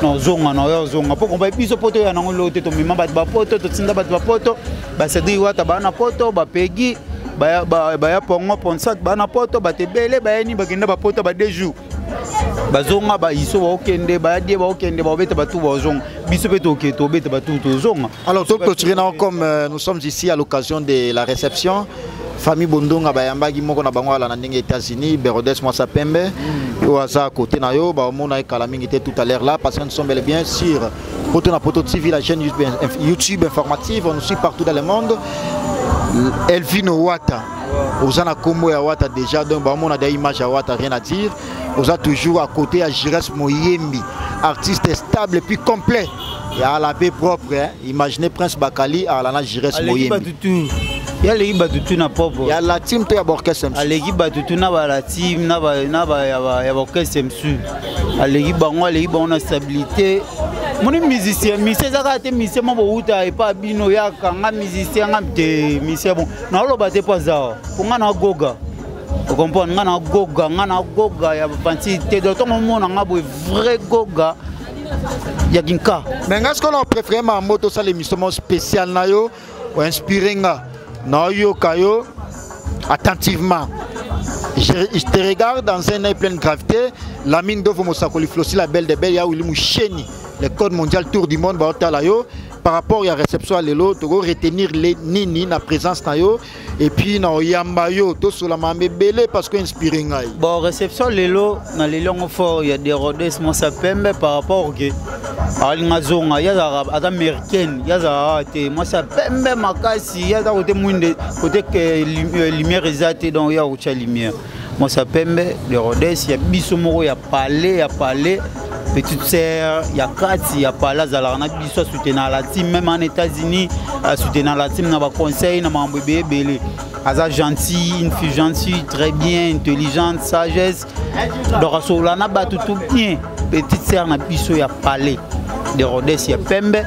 naozonga, naoya ozonga mpo komba biso poto ya nango loo te. Tomema bato bapoto, totinda bato bapoto, baCédrik Wata baa na poto, bapegi baya, baya pongo ponsat baa na poto, bato ebele bayani bakenda bapoto ba 2 jours, bazonga baiso, baokende bayadie, baokende baobeta batu, bazonga. Biso mpe tokende tobeta batu, tozonga. Alors, to clôturer now comme nous sommes ici à l'occasion de la réception. Famille Bondonga bayambaki moko na bango ala na ndenge États-Unis, Berodes Mwasa Pembe, oyo aza à côté na yo, baomona ye kala mingi te tout à l'heure là, parce que nous sommes bel et bien sur Poto na Poto TV, la chaîne YouTube informative, on nous suit partout dans le monde. Elvino Wata, oza na kombo ya Wata déjà, donc baomona da image ya Wata, rien à dire. Oza toujours à côté ya Gires Moyembi, artiste stable et puis complet. Et à la paix propre, hein. Imaginez Prince Bakali à la Gires Aleki Moyembi. Bato tu ye aleki bato tu na propre. Ya la team to ya baorchestre mosusu? Aleki bato tu na bala team na ya baorchestre mosusu. Aleki bango, aleki bango na stabilité. Moni musicien, musicien eza kaka te musicien mo bouta epa bino yaka nga musicien nga te musicien. Bon, naoloba te mpo aza awa mpo nga na goga, ocomprendre? Nga na goga, nga na goga ya vanti te. Donc ntongo omona nga boye, vrai goga ya kinka. Mais nga sikoyo na préféré mambo tosala émission moko spéciale na yo, oinspire nga, naoyoka yo attentivement. Je te regarde dans un œil plein de gravité. Lamine Dovo Mosakoli Flossi, la belle de belle, ya Willy Moucheni, le code mondial tour du monde, baotala yo. Par rapport à la réception à lelo, tu retenir les nini na présence na yo et puis na oyamba yo to sur la mambe belé parce que inspiré ngai. Bon, réception lelo, na lelo ngo fort ya Derodes Mosa Pembe par rapport ke alinga zonga, ye azalaka aza américaine, ye azalaka te mwasi ya pembe makasi, ye aza kote mwinde, kote ke lumière eza te, donc ye akotya lumière. Mwasi ya pembe de Rodes ya biso moko ya palais, ya palais, petite sœur ya kati ya palais, azalaka na biso, asoutenaka la team même en États-Unis, asoutenaka la team na baconseil, na makambo ebele ebele. Aza gentil, une fille gentille, très bien, intelligente, sagesse, donc asolola na bato tout bien. Petite sœur na biso ya palais de Rodes ya pembe.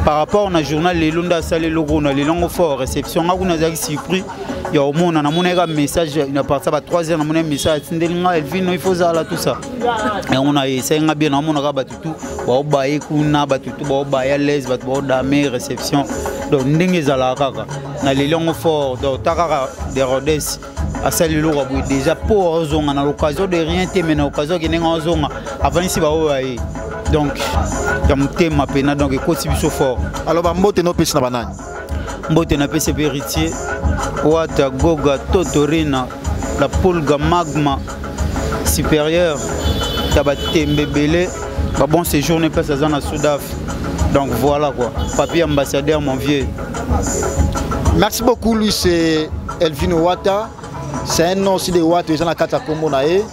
Par rapport na journal lelo nde asali eloko na lelo ngo fort réception, nga kuna azalaki surpris ya omona, namonaki message na partir ba 3 heures, namoni message atindeli nga: "Elvino, il faut zala." Tout ça yango na esali nga bien. Namonaka bato tu baobaye kuna, bato tu baobaya l'aise, bato baodame réception, donc ndenge ezalaka kaka na leli yango fort. Donc ta kaka de Rodes asali eloko ya boye déjà mpo azonga na l'occasion de rien te, mais na occasion akende nga azonga, avandisi baoyo aye, donc ya motema pena, donc ekoti biso fort. Alors bambote no pesi na banani? Mbote napesi mpe héritier Wata, Goga Totorina, la Pulga Magma supérieur ya batembe ebele, babon séjour ne place aza na Sudaf. Donc voilà quoi, papi ambassadeur, mon vieux. Merci beaucoup. Lui, c'est Elvino Wata. C'est un nom aussi de Wata, ils ont la carte à Kombo na ye.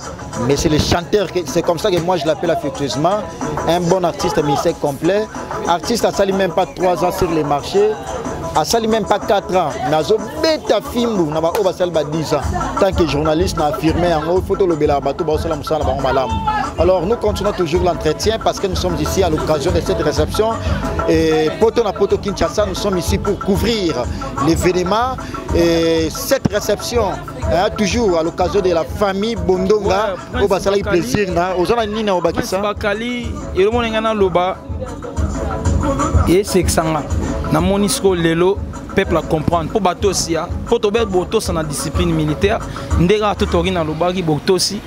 Mais c'est le chanteur, c'est comme ça que moi je l'appelle affectueusement. Un bon artiste, musicien complet. Artiste asali même pas 3 ans sur les marchés. Asali même pas 4 ans. Mais azo beta fimbu, na ba oyo basali ba 10 ans. Tant que journaliste na affirmé yango, faut tolobela bato baosala mosala bango malamu. Alors nous continuons toujours l'entretien parce que nous sommes ici à l'occasion de cette réception. Et Poto na Poto Kinshasa, nous sommes ici pour couvrir l'événement et cette réception, hein, toujours à l'occasion de la famille Bondonga. Ouais, oyo basalaki Bakali. Plaisir na oza na nini Prince obakisa? Bakali, eloko ndenge naloba esekisa nga, namoni sikoyo lelo peuple acomprendre mpo batosi ya mpo tobe botosa na discipline militaire nde kaka to toki nalobaki botosi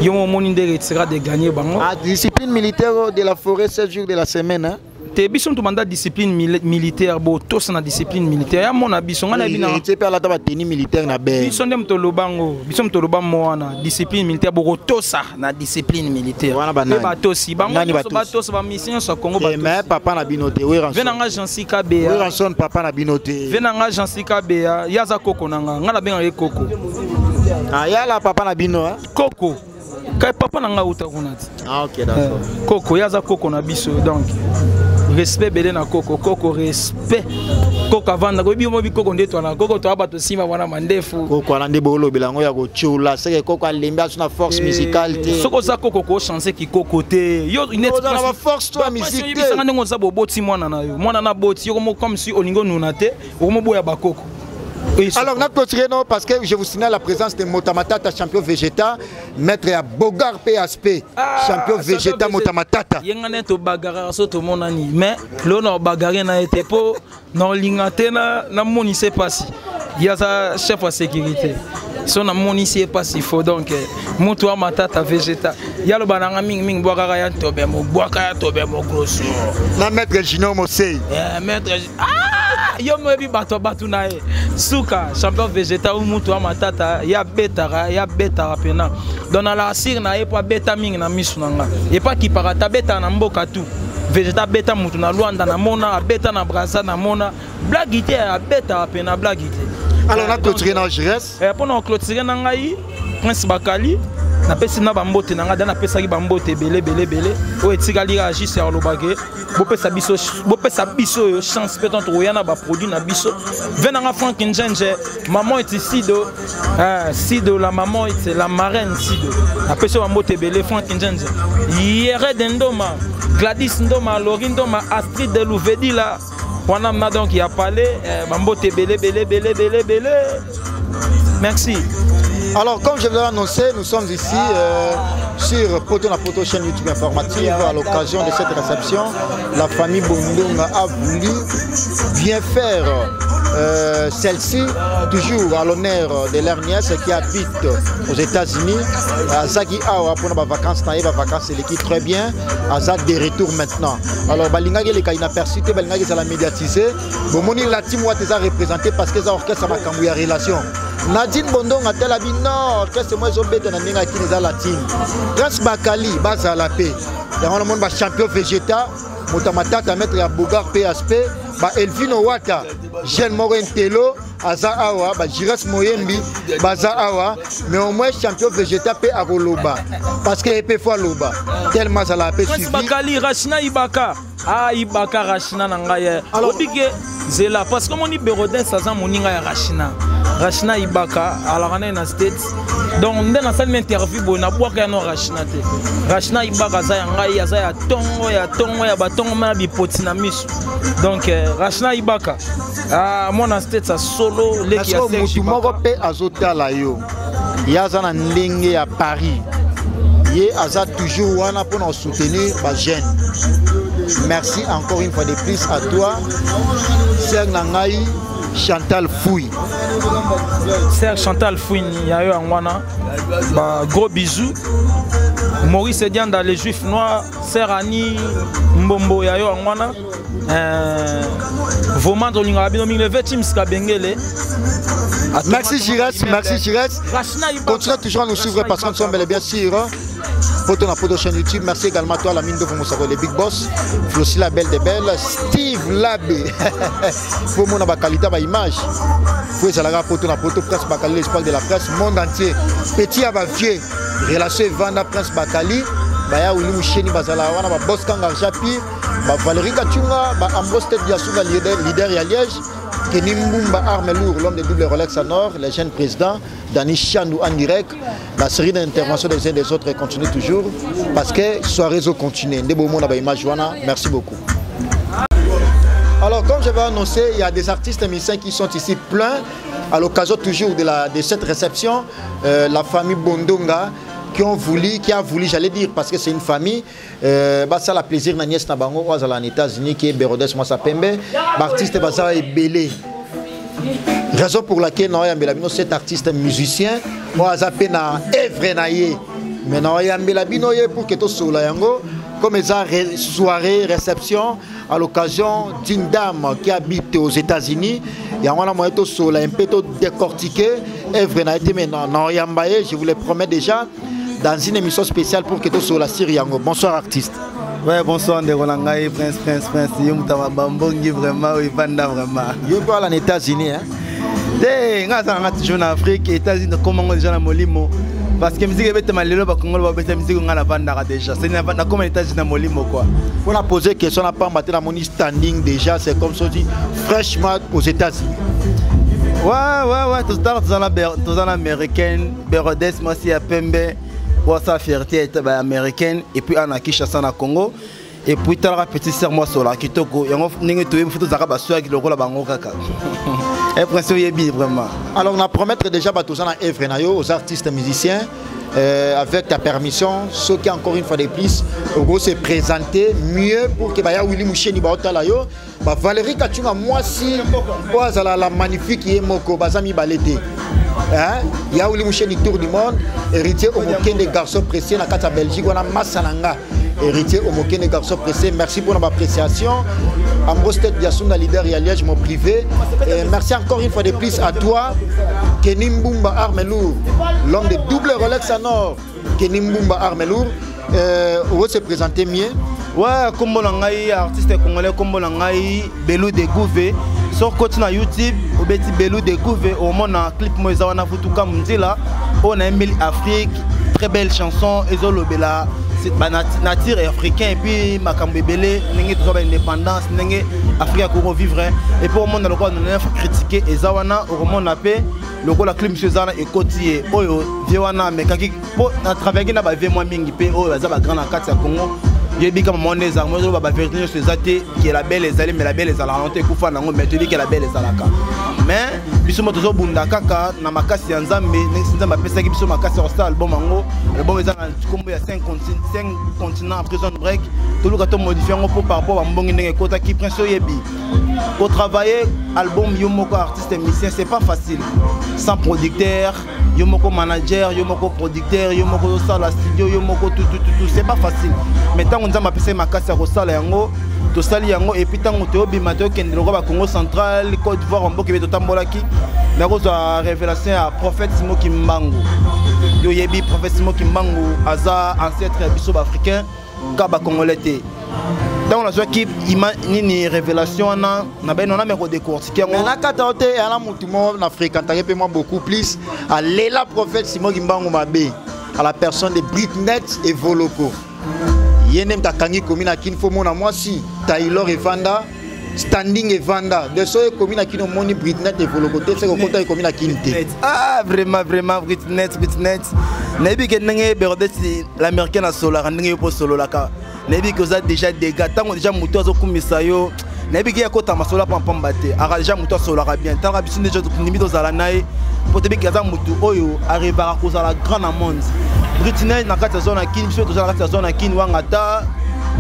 yo mo omoni nde retira de gagner bango. Ah, discipline militaire de la forêt 7 jours de la semaine, hein? Te, biso tobanda discipline militaire, botosa na discipline militaire ya mona biso ngai na yebi na Héritier mpe alata bateni militaire na be. Biso nde moto oloba ngo, biso moto oloba mo wana discipline militaire, bokotosa na discipline militaire. Wana banani? Mpe batosi bango Nani nyonso. batosi? Batosa bamisi nyonso ya Congo. Te, mais papa na bino te. Ve na nga Jansi Kabeya. Werrason papa na bino te. Ve na nga Jansi Kabeya, ye aza koko na nga, nga nabengaka ye koko. Ah, yala papa na bino, hein? Koko kai papa na nga auta kuna ti. Ah, ok, d'accord. Koko, ye aza koko na biso, donc respect ebele na koko, koko respect, Koko avandaka, oyebi mo bikoko nde twana koko toya bato nsima wana mandefu. Koko wana nde bolobela yango ya kotiola, seke koko alembi aso na force musicale te. Soki oza koko kochange kikoko te. Yo oza na baforce to ya musique te. Oyebisanga ndenge oza boboti mwana na yo, mwana na boti yo comme si olingi onuna te, okomoboya bakoko. Alors, on a clôturé, non, parce que je vous signale la présence de Motamatata, champion Vegeta, maître à Bogart PHP, ah, champion Vegeta Motamatata. Yenga ne to bagarre so to monani, mais lo na bagarre na été po na linga te na na monise pasi. Il y a sa chef à sécurité. So na monisi pasi faut donc mutu wa matata Vegeta. Ya lo bananga mingi mingi bwaka ya tobe mo bwaka ya tobe mo grosso. Na maître Junior Mosei. Eh maître ah yo moyebi bato bato na ye suka champion végétal ou mutu wa matata ya betaka ya betaka pena donc na la sire na ye po abeta mingi na misu na nga epa kipaka ta betaka na mboka tout végétal abeta mutu na Luanda na mona abeta na Brazza na mona blague te abetaka pena blague te. Alors on a clôturé na Jires. Eh pona clôturer na ngai Prince Bakali napesi na bambote na ngai da napesaki bambote ebele ebele ebele oyo etikali kaka juste ya kolobake bopesa biso bopesa biso oyo chance mpe tanto koya na baproduit na biso ve nanga Frank Njenje maman eti Sido eh, Sido la maman eti la marraine Sido napesi yo bambote ebele Frank Njenje Yere de Ndoma Gladys Ndoma Lori Ndoma Astrid de Louvedila wana na donc ya palais eh, bambote ebele ebele ebele ebele ebele. Merci. Alors, comme je vous l'ai annoncé, nous sommes ici sur Poto na Poto, chaîne YouTube informative. À l'occasion de cette réception, la famille Bondonga a voulu bien faire celle-ci, toujours à l'honneur de leur nièce qui habite aux États-Unis. Azaki Awa, pour nos vacances, les vacances, c'est l'équipe très bien. Azak de retour maintenant. Alors, Balinga, il est inaperçu, Balinga, il a médiatisé. Bon, Moni, la team Watt est représentée parce que ça orchestre à relation. Nadine Bondonga tel abi non orchestre moi ezobeta na ndenge akini eza latine. Prince Bakali bazala pe yango na moni ba champion Vegeta moto ya matata maître ya Bogart PHP ba Elvino Wata jeune moko intelo aza awa ba Giras Moyembi baza awa mais au moins champion Vegeta pe akoloba parce que pe faut aloba tellement azala pe suivi. Prince Bakali Rachina Ibaka ah Ibaka Rachina na ngai obike zela parce que moni Berodens aza moninga ya Rachina Rachina Ibaka alaka naye na States donc nde nasali interview boye nabwaka ya no Rachina te Rachina Ibaka aza ya ngai aza ya tongo ya tongo ya batongo na bipoti na miso donc Rachina Ibaka ah mwana States a solo leki ya Serge mutu moko pe azotala yo ye aza na ndenge ya Paris ye aza toujours wana mpona soutenir ba jeune. Merci encore une fois de plus à toi sœur na ngai Chantal Fouy. Sœur Chantal Fouy ya yo yango ba gros bisous. Maurice Dianda les juifs noirs, sœur Annie Mbombo ya yo yango wana. Vraiment tolingaka bino mingi le Teams Kabengele. Merci Gires, merci Gires. Continuez toujours à nous suivre parce que nous sommes bel et bien sûr Poto na Poto chaîne YouTube. Merci également à toi, la mine de Moussako, les Big Boss, Flossi la belle des belles, Steve Labé. Faut mon qualité ba image. Faut ça la Poto na Poto Presse Bakali, l'espoir de la presse, monde entier. Petit à vieux, relation Vanda Prince Bakali, Baya Willy Moucheni Bazala wana ba Boss Kanga Japi, ba Valérie Kachunga, ba Ambrose Tête Diasunga leader ya Liège, Kenny Mbumba arme lourd, l'homme de double Rolex en or, le jeune président Dani Chandou en direct. La série d'interventions des uns des autres continue toujours parce que soirée zo continue. Ndebo mona ba image wana, merci beaucoup. Alors comme j'avais annoncé, il y a des artistes et musiciens qui sont ici pleins à l'occasion toujours de cette réception, la famille Bondonga qui ont voulu, qui a voulu, j'allais dire parce que c'est une famille, bah ça la plaisir na nièce na bango oazala en États-Unis qui est Berodes Mwasa Pembe, bah, artiste baza ebele. Raison pour laquelle na yambela bino cet artiste musicien, moi aza pe na œuvre na ye. Mais na yambela bino ye pour que to sola yango comme eza soirée réception à l'occasion d'une dame qui habite aux États-Unis. Et on a moyen to sola un peu to décortiquer œuvre na été mais na yamba ye, je vous le promets déjà dans une émission spéciale pour que to sola sur yango. Bonsoir artiste. Ouais, bonsoir Ndeko na ngai Prince Prince Prince yo mutama bambongi vraiment Ivanda vraiment. Yo parle en États-Unis hein. Te nga za nga toujours en Afrique, États-Unis comment on déjà na molimo. Parce que musique ebetama lelo, bakongolo babeta musique, ngai navandaka déjà, c'est nakoma na États-Unis na molimo quoi. Pour la poser question na pamba te, namoni standing déjà, c'est comme ça dit fraîchement aux États-Unis. Ouais, tozala toza na américaine Berodes, mwasi ya pembe, wasa fierté ya baaméricaine, et puis ana Kinshasa na Congo, et puis talaka petite sœur mwasi olaka kitoko yango ndenge toyebi fo tozalaka baswaki lokola bango kaka e prince oyebi vraiment. Alors na promettre déjà bato oza na œuvre na yo aux artistes musiciens, avec ta permission, soki encore une fois de plus oko se présenter mieux pour que baya Willy Musheni baotala yo, ba Valérie Katunga mwasi oyo azala la magnifique ye moko, baza mibale te. Hein? Ya Willy Musheni tour du monde, Héritier Omokende garçon précieux na kati ya Belgique wana, massa na nga Héritier Omokende garçon précieux, merci pour notre appréciation. Ambrose Tête Diasunda, leader ya Liège, mon privé. Et merci encore une fois de plus à toi, Kenny Mbumba Armelour, l'homme de double Rolex en or. Kenny Mbumba Armelour, on se présenter mieux. Ouais, kombo na ngai artiste congolais, kombo na ngai Belu de Gouve. Soki okoti na YouTube, obeti Belu de Gouve, omona clip mo eza wana, Futuka Munzila, oyo nayembeli Afrique. Très belle chanson, ezolobela nature africain et puis makambo ebele, ndenge tozwa baindépendance, ndenge Afrique akoki kovivre. Et puis omona lokola 99 critiqué eza wana, okomona mpe lokola clip mosusu eza wana ekoti ye oyo vie wana amekaki mpo na travaillaki na bavie mwa mingi mpe oyo baza bagrand na kati ya Congo. Yebi kama mwa nde ezalaka mwa bavérité nyonso eza te ke label ezali, mais label ezalaka nango te, ekufa nango, mais toyebi ke label ezalaka. Mais biso mo tozobunda kaka na makasi ya Nzambe, ndenge Nzambe apesaki biso makasi ya kosala album yango. Album eza na nkombo ya 5 continents prison break. Toluka tomodifie yango mpo par rapport bambongi ndenge ekotaki. Prince oyebi kotravailler album yo moko artiste musicien, c'est pas facile sans producteur. Yo moko manager, yo moko producteur, yo moko ozosala studio yo moko, tout, tout, tout, tout, c'est pas facile. Mais ntango Nzambe apesaki makasi ya kosala yango, tosali yango. Et puis ntango toyobima, toyokende lokola bacongo central, Côte d'Ivoire, mboka ebe totambolaki, nakozwa révélation ya prophète Simo Kimbangu. Yo oyebi prophète Simo Kimbangu aza ancêtre ya biso baafricain, ka bacongolais te. Ntango nazwaki nini révélation wana, nabai nona me kodécortiquer yango. Mais nakata yo te, eyala motu moko na fréquentaki mpe mwa beaucoup plus alela prophète Simon Kimbangu mabe, à la personne de Britnet Evoloko. Ye nde moto akangi komi na Kini. Fo mona mwasi Taylor evanda standing evanda de so ekomi na Kini, omoni Britnet Evoloko te, seke okota ekomi na Kini te. Ah, vraiment, vraiment, Britnet, Britnet, nayebi ke ndenge Berdet l'américain asololaka, ndenge yo mpo osololaka, nayebi ke oza déjà dégâts. Ntango déjà moto azokumisa yo, nayebi ke akota masolo apampamba te, aka déjà moto asololaka bien. Ntango biso nde ndimi tozala na ye mpo toyebi ke aza motu oyo arrivaka kozala grand na monde. Britney na kati ya zone ya Kini, biso toza na kati ya zone ya Kini wanga ta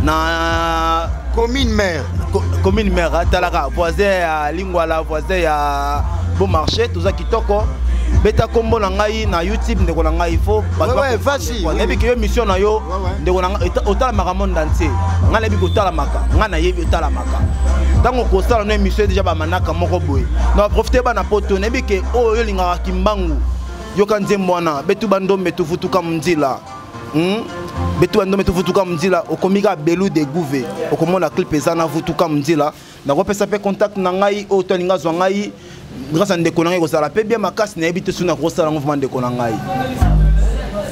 na commune maire. Commune maire, atalaka voisin ya Lingwala, voisin ya Bon Marché. Toza kitoko. Beta kombo na ngai na YouTube, ndeko na ngai, faut nayebi ke yo mission na yo, ndeko na ngai, otalamaka monde entier. Ngai nayebi kotalamaka, ngai nayebi otalamaka. Ntango kosala no émission déjà bamanaka moko boye na baprofite bana poto, nayebi ke oyo olingaka Kimbangu, yoka nzembo wana, betu bandombe tufutuka nzila. Betu bandombe tufutuka nzila, okomi kaka Belu de Gouve, okomona clip eza na Vutuka nzila. Nakopesa mpe contact na ngai oyo to alingi azwa ngai grâce ya ndeko na ngai, kozala mpe bien makasi. Nayebi te soki nakosala yango vraiment. Ndeko na ngai,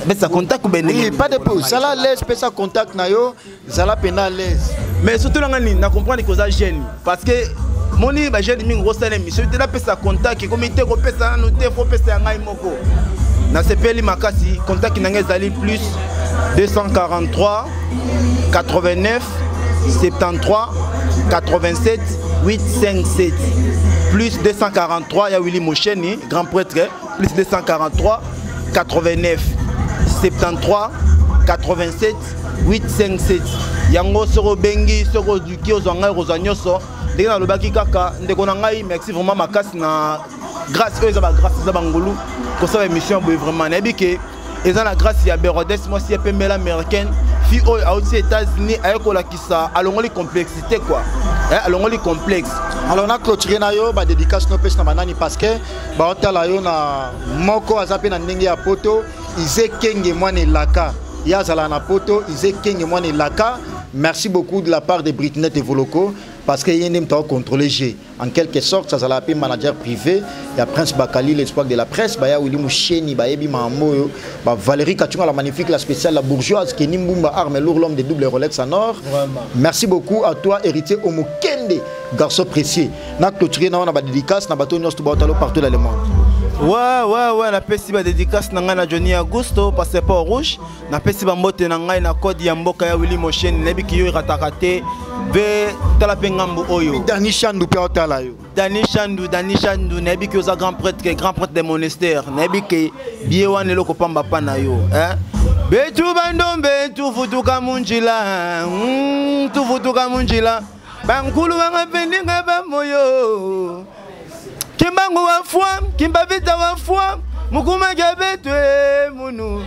pesa contact. Oui, pas de problème, zala à l'aise, pesa contact na yo, zala mpenza à l'aise. Mais surtout na ngai nini na comprendre koza jeune, parce que moni bajeune mingi kosala émission te, napesa contact ekomi te, kopesa nanu te, fo pesa ya ngai moko. Nasepeli makasi. Contact na ngai ezali plus 243 89 73 87 857, plus 243 ya Willy Mosheni grand prêtre, plus 243 89 73 87 857. Yango soki obengi, soki oduki, ozwa ngai, kozwa nyonso ndenge nalobaki kaka. Ndeko na ngai, merci vraiment makasi na grâce oyo eza bagrâce, eza bangolu kosala émission boye. Vraiment nayebi ke eza na grâce ya Berodes, mwasi ya pembela américaine, fille oyo auti États-Unis, aye kolakisa, alongoli complexité quoi, alongoli complexe. Alors na clôture na yo, badédicace no opesi na banani? Parce que baotala yo na moko aza mpe na ndenge ya poto, Ize Kenge mwana elaka, ye azalaka na poto. Ize Kenge mwana elaka, merci beaucoup de la part de Britnet Evoloko. Parce que ye nde moto akocontrôle g en quelque sorte, azalaka mpe manager privé ya Prince Bakali, l'espoir de la presse. Baya Willi Musheni bayebi makambo oyo, ba Valérie Kachunga, la magnifique, la spéciale, la bourgeoise, Kenny Mbumba, arme lourd, l'homme de double Rolex en or. Vraiment. Merci beaucoup à toi, héritier Omokende, garçon précieux. Na clôturer na wana ba dédicace na bato nyonso baotalo partout dans le monde. Ouais, napesi badédicace na ngai na Johnny Augusto, passeport rouge. Napesi bambote na ngai na code ya mboka ya Willi Mosheni. Nayebiki yo erataka te ve tala mpe ngambo oyo. Dani Shandu mpe otala yo. Dani Shandu, Dani Shandu, nayebi ke oza grand prêtre, grand prêtre de monastère. Nayebi ke bie wana eloko pamba pa na yo, hein? Betu bandombe tufutuka munjila, tufutuka munjila, bankulu bangapendinga bamoyo, kimbangu wa fwa, kimbavita wa fwa, mukumaka betwe munu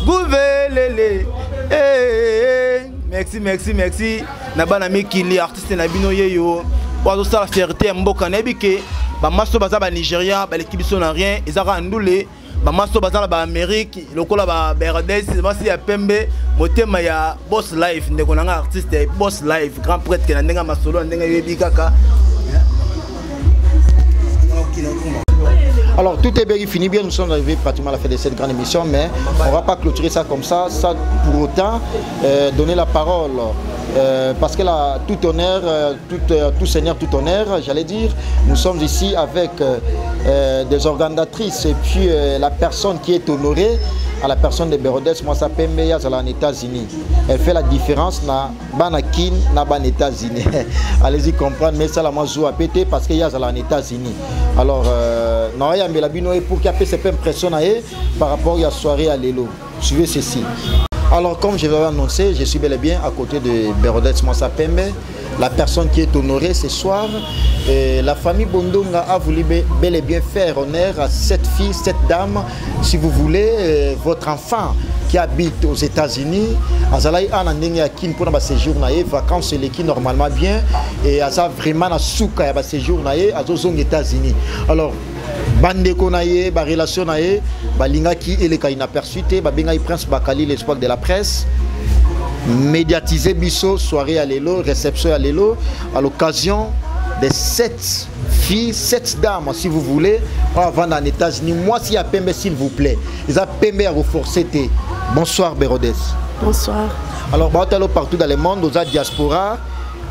guvelele. Eh, merci, merci, merci na bana mikili, artiste na bino yeyo oyo azosala fierté ya mboka. Nayebi ke bamaso baza Banigeria, baleki biso na rien, eza kaka ndule. Bamaso baza na Baamérique lokola baberdes, basi ya pembe, motema ya Boss Life, ndeko na nga artiste ya Boss Life, grand prêtre na ndenge ya masolo, na ndenge yoyebi kaka. Alors, tout est bien, il finit bien. Nous sommes arrivés pratiquement à la fin de cette grande émission, mais on ne va pas clôturer ça comme ça, sans pour autant donner la parole. Parce que là, tout honneur, tout seigneur, tout honneur, j'allais dire, nous sommes ici avec des organisatrices et puis la personne qui est honorée, à la personne de Berodes Mwasa Pembe, Yazala en États-Unis. Elle fait la différence na Banakin, na ban États-Unis. Allez-y comprendre, mais ça la moi joue à péter parce que Yazala en États-Unis. Alors, non, il y a Melabino et pour qu'il y ait cette impression par rapport à la soirée à Lelo. Suivez ceci. Alors, comme je l'avais annoncé, je suis bel et bien à côté de Berodes Mwasa Pembe, la personne qui est honorée ce soir. Et la famille Bondonga a voulu bel et bien faire honneur à cette fille, cette dame, si vous voulez, votre enfant qui habite aux États-Unis. Azalai ana ndenge ya kin mpona ba séjour na ye, vacances eleki normalement bien, et aza vraiment na suka ya ba séjour na ye, azozonga États-Unis. Alors, bandeko na ye, ba relation na ye, balingaki eleka inaperçu te, babengaki Prince Bakali, l'espoir de la presse, médiatiser biso soirée à Lelo, réception à Lelo, à l'occasion de 7 filles, 7 dames, si vous voulez, on va vendre en États-Unis. Moi, s'il y a Pembe, s'il vous plaît. Ils ont Pembe à renforcer. Bonsoir, Berodes. Bonsoir. Alors, bah, partout dans le monde, aux diaspora,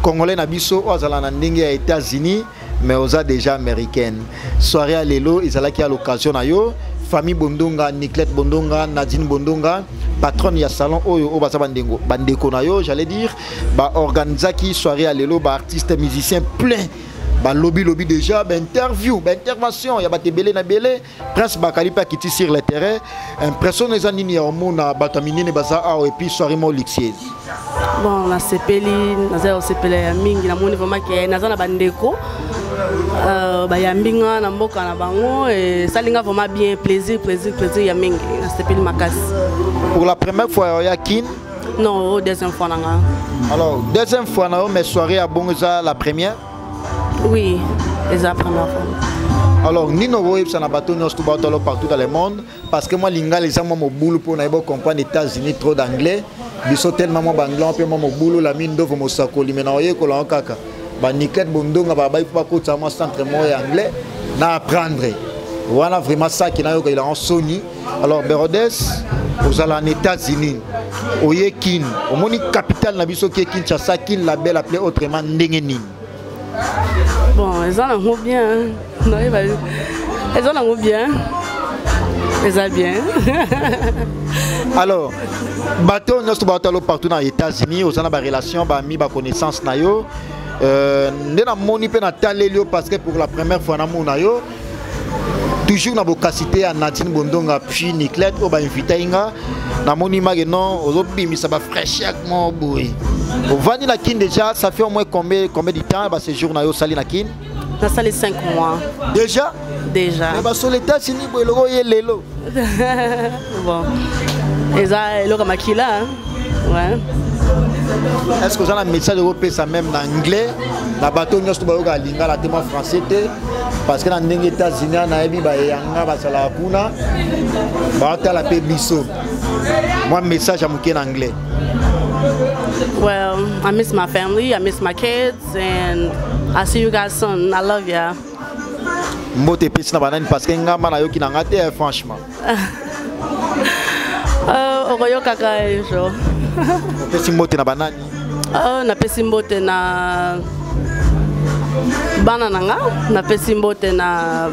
Congolais na biso, oyo azala na ndenge ya États-Unis, mais oza déjà américaine. Soirée à Lelo, ils allaient à l'occasion na yo. Famille Bondonga, Niclette Bondonga, Nadine Bondonga, patronne ya salon oyo oyo baza bandengo, bandeko na yo, j'allais dire, ba organisaki soirée à Lelo, ba artistes, musiciens plein. Ba lobby lobby déjà, ba interview, ba intervention, ya ba tebele na belé, Prince Bakali pa kiti sur le terrain. Impression eza nini ya omona bato ya minene baza awa et puis soirée mo luxueuse? Bon, na sepeli, naza ya kosepela ya mingi, namoni vraiment ke naza na bandeko. Bayambi nga na mboka na bango, esali nga vraiment bien, plaisir, plaisir, plaisir ya mingi, nasepeli makasi. Pour la première fois ya Kin? Non, oh, deuxième fois na nga. Alors, deuxième fois na yo, mais soirée ya bongo eza la première? Oui, eza la première fois. Alors, nino oyebisa na bato nyonso to bato partout dans le monde, parce que moi lingala eza mwa mobulu mpo nayeba comprendre États-Unis, trop d'anglais, biso tellement mwa baanglais mpe mwa mobulu la mindovo mosakoli, me na oyekola yango kaka baniclete Bondonga babai mpo bakotisa mwa centre moko ya anglais na apprendre wana vraiment saki nayoka yango soni. Alors Berodes, ozala en États-Unis, oye Kin, omoni capitale na biso ki Kinshasa, Kin la belle appelée autrement, ndenge nini? Bon, eza nango bien, hein. Nayeba, eza nango bien, eza bien. Alors, bato nyonso baotalo partout na États-Unis, oza na barelation, baami, baconnaissance na yo, nde namoni mpe nataleli yo parce que pour la première fois namona yo toujours na bokasité ya Nadine Bondonga puis Niclette oyo bainvita nga, namoni make non ozobimisa bafraîcheur moko boye. Ovandi na Kin déjà, ça fait au moins combien de temps ba séjour na yo osali na Kin? Nasali 5 mois. Déjà? Déjà. Mais basolo États-Unis boye eloko oye lelo. Bon, eza eloko ya makila, hein? Ouais. Est-ce que oza na message okopesa même na anglais na bato nyonso to bayokaka lingala te, mwa français te, parce que na ndenge États-Unis nayebi bayanga basalaka kuna baotala mpe biso, mwa message ya moke na anglais? Well, I miss my family, I miss my kids, and I'll see you guys soon. I love ya. Mbote epesi na banani parce que ngamba nayoki na nga te eh, franchement. Okoyokaka un jour. Opesi mbote na banani? Napesi mbote na bana na nga, napesi mbote na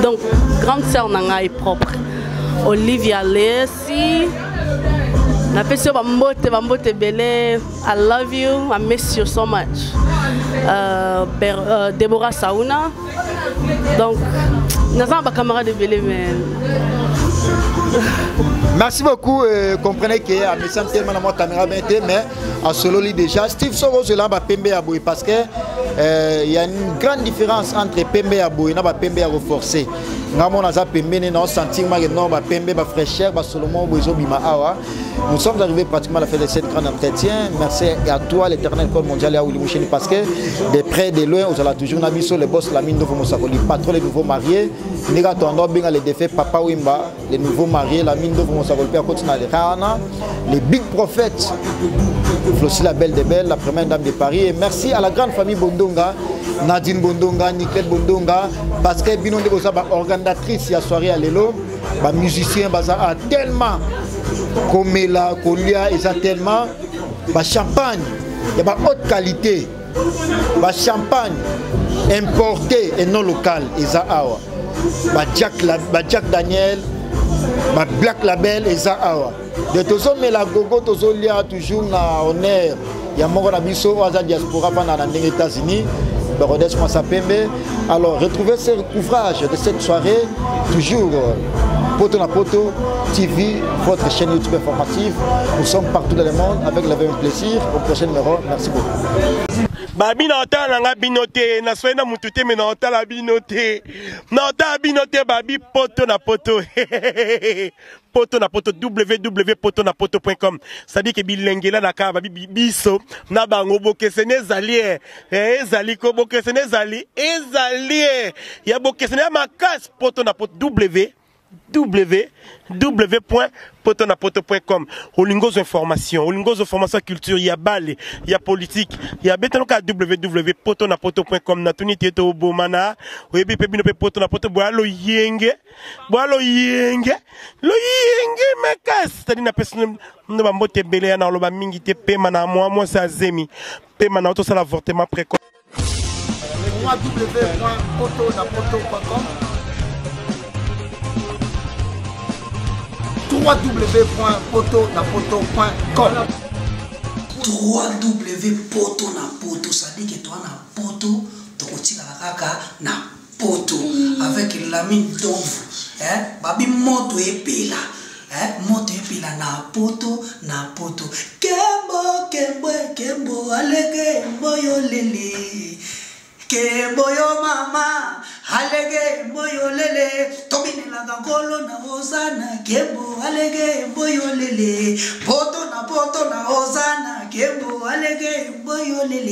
donc grande sœur na ngai propre Olivia Lesi, napesi yo bambote, bambote ebele. I love you, I miss you so much. Deborah Sauna, donc naza na bacamarade ebele, mais Merci beaucoup. Comprenez que à me tellement na moi caméra bien été, mais à Sololi déjà. Steve Soro, c'est là, bah, Pembe à Boui, parce que il y a une grande différence entre Pembe à Boui et Pembe à renforcer. Ngamo naza pembe ne na sentir ma non ba pembe ba fraîcheur ba Solomon bozo bima awa. Nous sommes arrivés pratiquement à la fin de cette grande entretien. Merci à toi l'éternel corps mondial à Willy Moucheni parce que de près de loin on a toujours nabiso le boss Lamine Ndovo Mosakoli, patron les nouveaux mariés. Ndeka tondo benga les défaits Papa Wimba, les nouveaux mariés Lamine Ndovo Mosakoli père continue les Rana, les big prophètes. Flossi la belle des belles, la première dame de Paris. Et merci à la grande famille Bondonga, Nadine Bondonga, Niclette Bondonga, parce que bino ndeko za ba organisatrice ya soirée ya lelo, ba musicien baza a tellement komela kolia eza tellement ba champagne ya ba haute qualité, ba champagne importé et non local eza awa, ba Jack, la, ba Jack Daniel, ba Black Label eza awa. De tozomela gogo, tozolia toujours na honneur ya moko na biso oyo aza diaspora vanda na ndenge États-Unis, Barodes Mwasa Pembe. Alors retrouvez ce couvrage de cette soirée toujours Poto na Poto TV, votre chaîne YouTube informative. Nous sommes partout dans le monde avec le même plaisir. Au prochain numéro, merci beaucoup. Babi na otala nga bino te, na soyi na mutu te, mais na otala bino te, na otala bino te. Babi poto na poto, poto na poto, www poto na poto point com. C'est-à-dire que bilengela na ka babi biso na bango bokesene ezali ezali ko bokesene ezali ezali ya bokesene ya makasi. Poto na poto, w w w point poto na poto point com. Olingo zo information, olingo zo formation culture ya bale ya politique ya betano ka www poto na poto point com. Na tuni te to bomana oyebi pe bino pe poto na poto boya lo yenge, boya lo yenge, lo yenge makasi. C'est-à-dire na pesi no ba mbote ebele ya na loba mingi te pema na mwa mwa sa zemi pema na otosala avortement précoce. www.potonapoto.com, www.potonapoto.com, 3W poto na poto, c'est-à-dire que toi na poto tokotikala kaka na poto avec Lamine Domvu, hein, babi moto epela, hein, moto epela na poto na poto. Kembo kembo kembo alege mboyo lele, kembo yo mama alege mboyo lele, tobinelaka nkolo na ozana. Kembo alege mboyo lele, poto na poto na ozana, kembo alege mboyo lele.